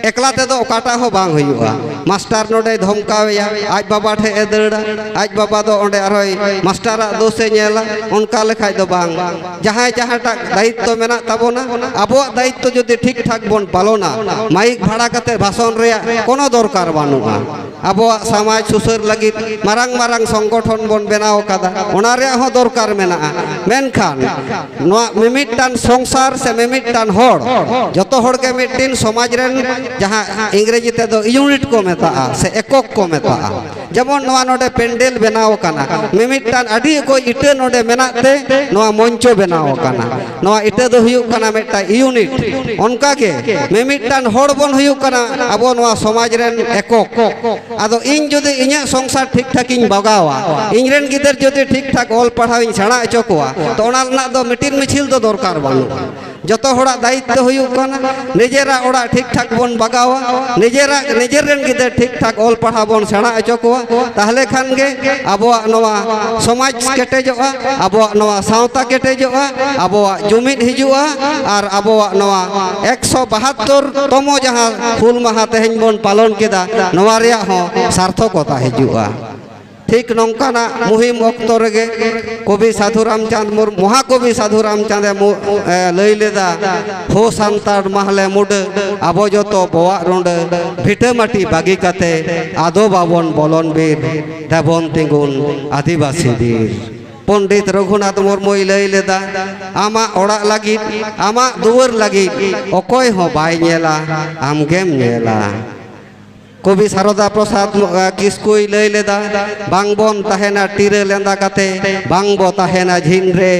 ᱮᱠᱞᱟ ᱛᱮᱫᱚ ᱚᱠᱟᱴᱟᱜ ᱦᱚᱸ ᱵᱟᱝ ᱦᱩᱭᱩᱜᱼᱟ᱾ ᱢᱟᱥᱴᱟᱨ ᱱᱚᱰᱮᱭ ᱫᱷᱚᱢᱠᱟᱣᱮᱭᱟ, ᱟᱡ ᱵᱟᱵᱟ ᱴᱷᱮᱡ ᱮ ᱫᱟᱹᱲᱟ, ᱟᱡ ᱵᱟᱵᱟ ᱫᱚ ᱚᱸᱰᱮ ᱟᱨᱦᱚᱸᱭ ᱢᱟᱥᱴᱟᱨᱟᱜ ᱫᱳᱥᱮ ᱧᱮᱞᱟ, ᱚᱱᱠᱟ ᱞᱮᱠᱷᱟᱡ ᱫᱚ ᱵᱟᱝ᱾ ᱡᱟᱦᱟᱸᱭ ᱡᱟᱦᱟᱸᱴᱟᱜ ᱫᱟᱭᱤᱛᱛᱚ ᱢᱮᱱᱟᱜ ᱛᱟᱵᱚᱱᱟ, ᱟᱵᱚᱣᱟᱜ ᱫᱟᱭᱤᱛᱛᱚ ᱡᱩᱫᱤ ᱴᱷᱤᱠ ᱴᱷᱟᱠ ᱵᱚᱱ ᱯᱟᱞᱚᱱᱟ, ᱢᱟᱭᱤᱠ ᱵᱷᱟᱲᱟ ᱠᱟᱛᱮ ᱵᱷᱟᱥᱚᱱ ᱨᱮᱭᱟᱜ ᱠᱳᱱᱳ ᱫᱚᱨᱠᱟᱨ ᱵᱟᱹᱱᱩᱜᱼᱟ᱾ ᱟᱵᱚᱣᱟᱜ ᱥᱚᱢᱟᱡᱽ ᱥᱩᱥᱟᱹᱨ ᱞᱟᱹᱜᱤᱫ ᱢᱟᱨᱟᱝ ᱢᱟᱨᱟᱝ ᱥᱚᱝᱜᱚᱴᱷᱚᱱ ᱵᱚᱱ ᱵᱮᱱᱟᱣ ᱟᱠᱟᱫᱟ, ᱚᱱᱟ ᱨᱮᱭᱟᱜ ᱦᱚᱸ ᱫᱚᱨᱠᱟᱨ ᱢᱮᱱᱟᱜᱼᱟ᱾ ᱢᱮᱱᱠᱷᱟᱱ ᱱᱚᱣᱟ ᱢᱤᱢᱤᱫᱴᱟᱝ ᱥᱚᱝᱥᱟᱨ ᱥᱮ ᱢᱤᱢᱤᱫᱴᱟᱝ ᱦᱚᱲ, ᱡᱚᱛᱚ ᱦᱚᱲ ᱜᱮ ᱢᱤᱫᱴᱤᱱ ᱥᱚᱢᱟᱡᱽ ᱨᱮᱱ, ᱡᱟᱦᱟᱸ ᱤᱝᱨᱮᱡᱤ ᱛᱮᱫᱚ ᱤᱭᱩᱱᱤᱴ ᱠᱚ ᱢᱮᱛᱟᱜᱼᱟ ᱥᱮ ᱮᱠᱚᱠ ᱠᱚ ᱢᱮᱛᱟᱜᱼᱟ᱾ ᱡᱮᱢᱚᱱ ᱱᱚᱣᱟ ᱱᱚᱰᱮ ᱯᱮᱱᱰᱮᱞ ᱵᱮᱱᱟᱣ ᱟᱠᱟᱱᱟ, ᱢᱤᱢᱤᱫᱴᱟᱝ ᱟᱹᱰᱤ ᱚᱠᱚᱡ ᱤᱴᱟᱹ ᱱᱚᱰᱮ ᱢᱮᱱᱟᱜ ᱛᱮ ᱱᱚᱣᱟ ᱢᱚᱧᱪᱚ ᱵᱮᱱᱟᱣ ᱟᱠᱟᱱᱟ᱾ ᱱᱚᱣᱟ ᱤᱴᱟᱹ ᱫᱚ ᱦᱩᱭᱩᱜ ᱠᱟᱱᱟ ᱢᱤᱫᱴᱟᱝ ᱤᱭᱩᱱᱤᱴ᱾ ᱚᱱᱠᱟᱜᱮ ᱢᱤᱢᱤᱫᱴᱟᱝ ᱦᱚᱲ ᱵᱚᱱ ᱦᱩᱭᱩᱜ ᱠᱟᱱᱟ ᱟᱵᱚ ᱱᱚᱣᱟ ᱥᱚᱢᱟᱡᱽ ᱨᱮᱱ ᱮᱠᱚᱠ᱾ ᱟᱫᱚ ᱤᱧ ᱡᱩᱫᱤ ᱤᱧᱟᱹᱜ ᱥᱚᱝᱥᱟᱨ ᱴᱷᱤᱠ ᱴᱷᱟᱠ ᱤᱧ ᱵᱟᱜᱟᱣᱟ, ᱤᱧ ᱨᱮᱱ ᱜᱤᱫᱟᱹᱨ ᱡᱩᱫᱤ ᱴᱷᱤᱠ ᱴᱷᱟᱠ ᱚᱞ ᱯᱟᱲᱦᱟᱣ ᱤᱧ ᱥᱮᱬᱟ ᱦᱚᱪᱚ ᱠᱚᱣᱟ, ᱛᱚ ᱚᱱᱟ ᱨᱮᱱᱟᱜ ᱫᱚ ᱢᱤᱴᱤᱱ ᱢᱤᱪᱷᱤᱞ ᱫᱚ ᱫᱚᱨᱠᱟᱨ ᱵᱟᱹᱱᱩᱜᱼᱟ᱾ ᱡᱚᱛᱚ ᱦᱚᱲᱟᱜ ᱫᱟᱭᱤᱛᱛᱚ ᱦᱩᱭᱩᱜ ᱠᱟᱱᱟ, ᱱᱤᱡᱮᱨᱟᱜ ᱚᱲᱟᱜ ᱴᱷᱤᱠ ᱴᱷᱟᱠ ᱵᱚᱱ ᱵᱟᱜᱟᱣᱟ, ᱱᱤᱡᱮᱨᱟᱜ, ᱱᱤᱡᱮᱨ ᱨᱮᱱ ᱜᱤᱫᱟᱹᱨ ᱴᱷᱤᱠ ᱴᱷᱟᱠ ᱚᱞ ᱯᱟᱲᱦᱟᱣ ᱵᱚᱱ ᱥᱮᱬᱟ ᱦᱚᱪᱚ ᱠᱚᱣᱟ᱾ ᱛᱟᱦᱞᱮ ᱠᱷᱟᱱ ᱜᱮ ᱟᱵᱚᱣᱟᱜ ᱱᱚᱣᱟ ᱥᱚᱢᱟᱡᱽ ᱠᱮᱴᱮᱡᱚᱜᱼᱟ, ᱟᱵᱚᱣᱟᱜ ᱱᱚᱣᱟ ᱥᱟᱶᱛᱟ ᱠᱮᱴᱮᱡᱚᱜᱼᱟ, ᱟᱵᱚᱣᱟᱜ ᱡᱩᱢᱤᱫ ᱦᱤᱡᱩᱜᱼᱟ, ᱟᱨ ᱟᱵᱚᱣᱟᱜ ᱱᱚᱣᱟ ᱮᱠᱥᱚ ᱵᱟᱦᱟᱛᱛᱳᱨ ᱛᱚᱢᱚ ᱡᱟᱦᱟᱸ ᱦᱩᱞ ᱢᱟᱦᱟ ᱛᱮᱦᱮᱧ ᱵᱚᱱ ᱯᱟᱞᱚᱱ ᱠᱮᱫᱟ, ᱱᱚᱣᱟ ᱨᱮᱭᱟᱜ ᱦᱚᱸ ᱥᱟᱨᱛᱷᱚᱠᱚᱛᱟ ᱦᱤᱡᱩᱜᱼᱟ᱾ ᱴᱷᱤᱠ ᱱᱚᱝᱠᱟᱱᱟᱜ ᱢᱩᱦᱤᱢ ᱚᱠᱛᱚ ᱨᱮᱜᱮ ᱠᱚᱵᱤ ᱥᱟᱫᱷᱩ ᱨᱟᱢᱪᱟᱸᱫᱽ ᱢᱩᱨᱢᱩ, ᱢᱚᱦᱟᱠᱚᱵᱤ ᱥᱟᱫᱷᱩ ᱨᱟᱢᱪᱟᱸᱫᱽ ᱮ ᱢᱩ-, ᱮ, ᱞᱟᱹᱭ ᱞᱮᱫᱟ, "ᱦᱳ ᱥᱟᱱᱛᱟᱲ ᱢᱟᱦᱞᱮ ᱢᱩᱰᱟᱹ, ᱟᱵᱚ ᱡᱚᱛᱚ ᱵᱚᱣᱟᱜ ᱨᱩᱸᱰᱟᱹ, ᱵᱷᱤᱴᱟᱹ ᱢᱟᱹᱴᱤ ᱵᱟᱹᱜᱤ ᱠᱟᱛᱮ ᱟᱫᱚ ᱵᱟᱵᱚᱱ ᱵᱚᱞᱚᱱ ᱵᱤᱨ, ᱫᱮᱵᱚᱱ ᱛᱤᱸᱜᱩᱱ ᱟᱹᱫᱤᱵᱟᱹᱥᱤ ᱵᱤᱨ᱾" ᱯᱚᱱᱰᱤᱛ ᱨᱚᱜᱷᱩᱱᱟᱛᱷ ᱢᱩᱨᱢᱩᱭ ᱞᱟᱹᱭ ᱞᱮᱫᱟ, "ᱟᱢᱟᱜ ᱚᱲᱟᱜ ᱞᱟᱹᱜᱤᱫ, ᱟᱢᱟᱜ ᱫᱩᱣᱟᱹᱨ ᱞᱟᱹᱜᱤᱫ ᱚᱠᱚᱭ ᱦᱚᱸ ᱵᱟᱭ ᱧᱮᱞᱟ, ᱟᱢᱜᱮᱢ ᱧᱮᱞᱟ᱾" ᱠᱚᱵᱤ ᱥᱟᱨᱚᱫᱟ ᱯᱨᱚᱥᱟᱫᱽ, ᱟ, ᱠᱤᱥᱠᱩᱭ ᱞᱟᱹᱭ ᱞᱮᱫᱟ, "ᱵᱟᱝ ᱵᱚᱱ ᱛᱟᱦᱮᱱᱟ ᱴᱤᱨᱟᱹ ᱞᱮᱸᱫᱟ ᱠᱟᱛᱮ, ᱵᱟᱝ ᱵᱚ ᱛᱟᱦᱮᱱᱟ ᱡᱷᱤᱱ ᱨᱮ,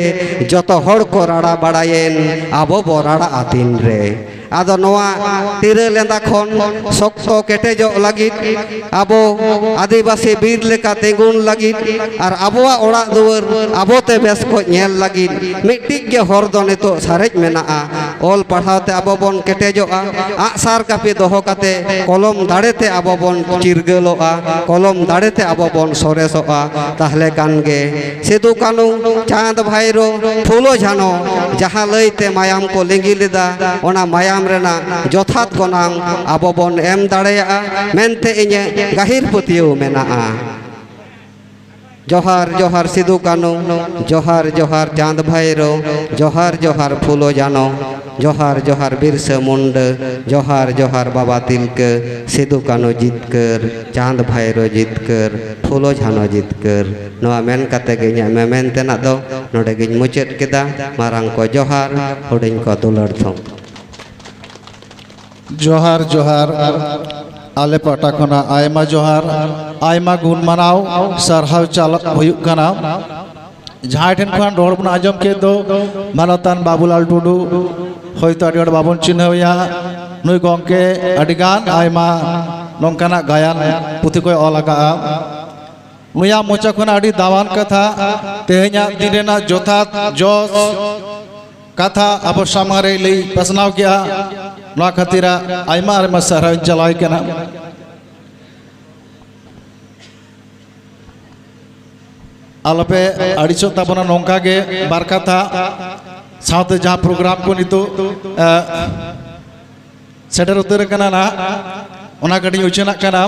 ᱡᱚᱛᱚ ᱦᱚᱲ ᱠᱚ ᱨᱟᱲᱟ ᱵᱟᱲᱟᱭᱮᱱ, ᱟᱵᱚ ᱵᱚ ᱨᱟᱲᱟᱜᱼᱟ ᱛᱤᱱ ᱨᱮ?" ᱟᱫᱚ ᱱᱚᱣᱟ ᱴᱤᱨᱟᱹ ᱞᱮᱸᱫᱟ ᱠᱷᱚᱱ ᱥᱚᱠᱛᱚ ᱠᱮᱴᱮᱡᱚᱜ ᱞᱟᱹᱜᱤᱫ, ᱟᱵᱚ ᱟᱹᱫᱤᱵᱟᱹᱥᱤ ᱵᱤᱨ ᱞᱮᱠᱟ ᱛᱤᱸᱜᱩᱱ ᱞᱟᱹᱜᱤᱫ ᱟᱨ ᱟᱵᱚᱣᱟᱜ ᱚᱲᱟᱜ ᱫᱩᱣᱟᱹᱨ ᱟᱵᱚᱛᱮ ᱵᱮᱥ ᱠᱚ ᱧᱮᱞ ᱞᱟᱹᱜᱤᱫ ᱢᱤᱫᱴᱤᱡ ᱜᱮ ᱦᱚᱨ ᱫᱚ ᱱᱤᱛᱚᱜ ᱥᱟᱨᱮᱡ ᱢᱮᱱᱟᱜᱼᱟ᱾ ᱚᱞ ᱯᱟᱲᱦᱟᱣ ᱛᱮ ᱟᱵᱚ ᱵᱚᱱ ᱠᱮᱴᱮᱡᱚᱜᱼᱟ, ᱟᱜᱼᱥᱟᱨ ᱠᱟᱹᱯᱤ ᱫᱚᱦᱚ ᱠᱟᱛᱮ ᱠᱚᱞᱚᱢ ᱫᱟᱲᱮ ᱛᱮ ᱟᱵᱚ ᱵᱚᱱ ᱪᱤᱨᱜᱟᱹᱞᱚᱜᱼᱟ, ᱠᱚᱞᱚᱢ ᱫᱟᱲᱮ ᱛᱮ ᱟᱵᱚ ᱵᱚᱱ ᱥᱚᱨᱮᱥᱚᱜᱼᱟ᱾ ᱛᱟᱦᱞᱮ ᱠᱷᱟᱱ ᱜᱮ ᱥᱤᱫᱩ ᱠᱟᱹᱱᱩ, ᱪᱟᱸᱫᱽ ᱵᱷᱟᱭᱨᱳ, ᱯᱷᱩᱞᱳ ᱡᱷᱟᱱᱚ ᱡᱟᱦᱟᱸ ᱞᱟᱹᱭ ᱛᱮ ᱢᱟᱭᱟᱢ ᱠᱚ ᱞᱤᱸᱜᱤ ᱞᱮᱫᱟ, ᱚᱱᱟ ᱢᱟᱭᱟᱢ ᱨᱮᱱᱟᱜ ᱡᱚᱛᱷᱟᱛ ᱜᱚᱱᱟᱝ ᱟᱵᱚ ᱵᱚᱱ ᱮᱢ ᱫᱟᱲᱮᱭᱟᱜᱼᱟ ᱢᱮᱱᱛᱮ ᱤᱧᱟᱹᱜ ᱜᱟᱹᱦᱤᱨ ᱯᱟᱹᱛᱭᱟᱹᱣ ᱢᱮᱱᱟᱜᱼᱟ᱾ ᱡᱚᱦᱟᱨ, ᱡᱚᱦᱟᱨ ᱥᱤᱫᱩ ᱠᱟᱹᱱᱩ, ᱡᱚᱦᱟᱨ, ᱡᱚᱦᱟᱨ ᱪᱟᱸᱫᱽ ᱵᱷᱟᱭᱨᱳ, ᱡᱚᱦᱟᱨ, ᱡᱚᱦᱟᱨ ᱯᱷᱩᱞᱳ ᱡᱷᱟᱱᱚ, ᱡᱚᱦᱟᱨ, ᱡᱚᱦᱟᱨ ᱵᱤᱨᱥᱟᱹ ᱢᱩᱱᱰᱟᱹ, ᱡᱚᱦᱟᱨ, ᱡᱚᱦᱟᱨ ᱵᱟᱵᱟ ᱛᱤᱞᱠᱟᱹ, ᱥᱤᱫᱩ ᱠᱟᱹᱱᱩ ᱡᱤᱛᱠᱟᱹᱨ, ᱪᱟᱸᱫᱽ ᱵᱷᱟᱭᱨᱳ ᱡᱤᱛᱠᱟᱹᱨ, ᱯᱷᱩᱞᱳ ᱡᱷᱟᱱᱚ ᱡᱤᱛᱠᱟᱹᱨ᱾ ᱱᱚᱣᱟ ᱢᱮᱱ ᱠᱟᱛᱮ ᱜᱮ ᱤᱧᱟᱹᱜ ᱢᱮᱢᱮᱱ ᱛᱮᱱᱟᱜ ᱫᱚ ᱱᱚᱰᱮ ᱜᱤᱧ ᱢᱩᱪᱟᱹᱫ ᱠᱮᱫᱟ᱾ ᱢᱟᱨᱟᱝ ᱠᱚ ᱡᱚᱦᱟᱨ, ᱦᱩᱰᱤᱧ ᱠᱚ ᱫᱩᱞᱟᱹᱲ ᱛᱷᱚᱢ᱾ ᱡᱚᱦᱟᱨ, ᱡᱚᱦᱟᱨ᱾ ᱟᱞᱮ ᱯᱟᱦᱴᱟ ᱠᱷᱚᱱᱟᱜ ᱟᱭᱢᱟ ᱡᱚᱦᱟᱨ, ᱟᱭᱢᱟ ᱜᱩᱱ ᱢᱟᱱᱟᱣ, ᱥᱟᱨᱦᱟᱣ ᱪᱟᱞ ᱦᱩᱭᱩᱜ ᱠᱟᱱᱟ᱾ ᱡᱟᱦᱟᱸᱭ ᱴᱷᱮᱱ ᱠᱷᱚᱱ ᱨᱚᱲ ᱵᱚᱱ ᱟᱸᱡᱚᱢ ᱠᱮᱫ ᱫᱚ, ᱢᱟᱱᱚᱛᱟᱱ ᱵᱟᱵᱩᱞᱟᱞ ᱴᱩᱰᱩ, ᱦᱚᱭᱛᱳ ᱟᱹᱰᱤ ᱦᱚᱲ ᱵᱟᱵᱚᱱ ᱪᱤᱱᱦᱟᱹᱣᱮᱭᱟ᱾ ᱱᱩᱭ ᱜᱚᱢᱠᱮ ᱟᱹᱰᱤᱜᱟᱱ ᱟᱭᱢᱟ ᱱᱚᱝᱠᱟᱱᱟᱜ ᱜᱟᱭᱟᱱ ᱯᱩᱛᱷᱤ ᱠᱚᱭ ᱚᱞ ᱟᱠᱟᱫᱼᱟ᱾ ᱱᱩᱭᱟᱜ ᱢᱚᱪᱟ ᱠᱷᱚᱱ ᱟᱹᱰᱤ ᱫᱟᱢᱟᱱ ᱠᱟᱛᱷᱟ, ᱛᱮᱦᱮᱧᱟᱜ ᱫᱤᱱ ᱨᱮᱱᱟᱜ ᱡᱚᱛᱷᱟᱛ ᱡᱚᱥ ᱠᱟᱛᱷᱟ ᱟᱵᱚ ᱥᱟᱢᱟᱝ ᱨᱮ ᱞᱟᱹᱭ ᱯᱟᱥᱱᱟᱣ ᱠᱮᱜᱼᱟ᱾ ᱱᱚᱣᱟ ᱠᱷᱟᱹᱛᱤᱨ ᱟᱭᱢᱟ ᱟᱭᱢᱟ ᱥᱟᱨᱦᱟᱣ ᱤᱧ ᱪᱟᱞᱟᱣ ᱠᱟᱱᱟ᱾ ᱟᱞᱚᱯᱮ ᱟᱹᱲᱤᱥᱚᱜ ᱛᱟᱵᱚᱱᱟ, ᱱᱚᱝᱠᱟ ᱜᱮ ᱵᱟᱨ ᱠᱟᱛᱷᱟ ᱥᱟᱶᱛᱮ ᱡᱟᱦᱟᱸ ᱯᱨᱳᱜᱨᱟᱢ ᱠᱚ ᱱᱤᱛᱚᱜ ᱥᱮᱴᱮᱨ ᱩᱛᱟᱹᱨ ᱟᱠᱟᱱᱟ ᱱᱟᱦᱟᱜ, ᱚᱱᱟ ᱠᱟᱹᱴᱤᱡ ᱩᱪᱷᱟᱹᱱᱟᱜ ᱠᱟᱱᱟ᱾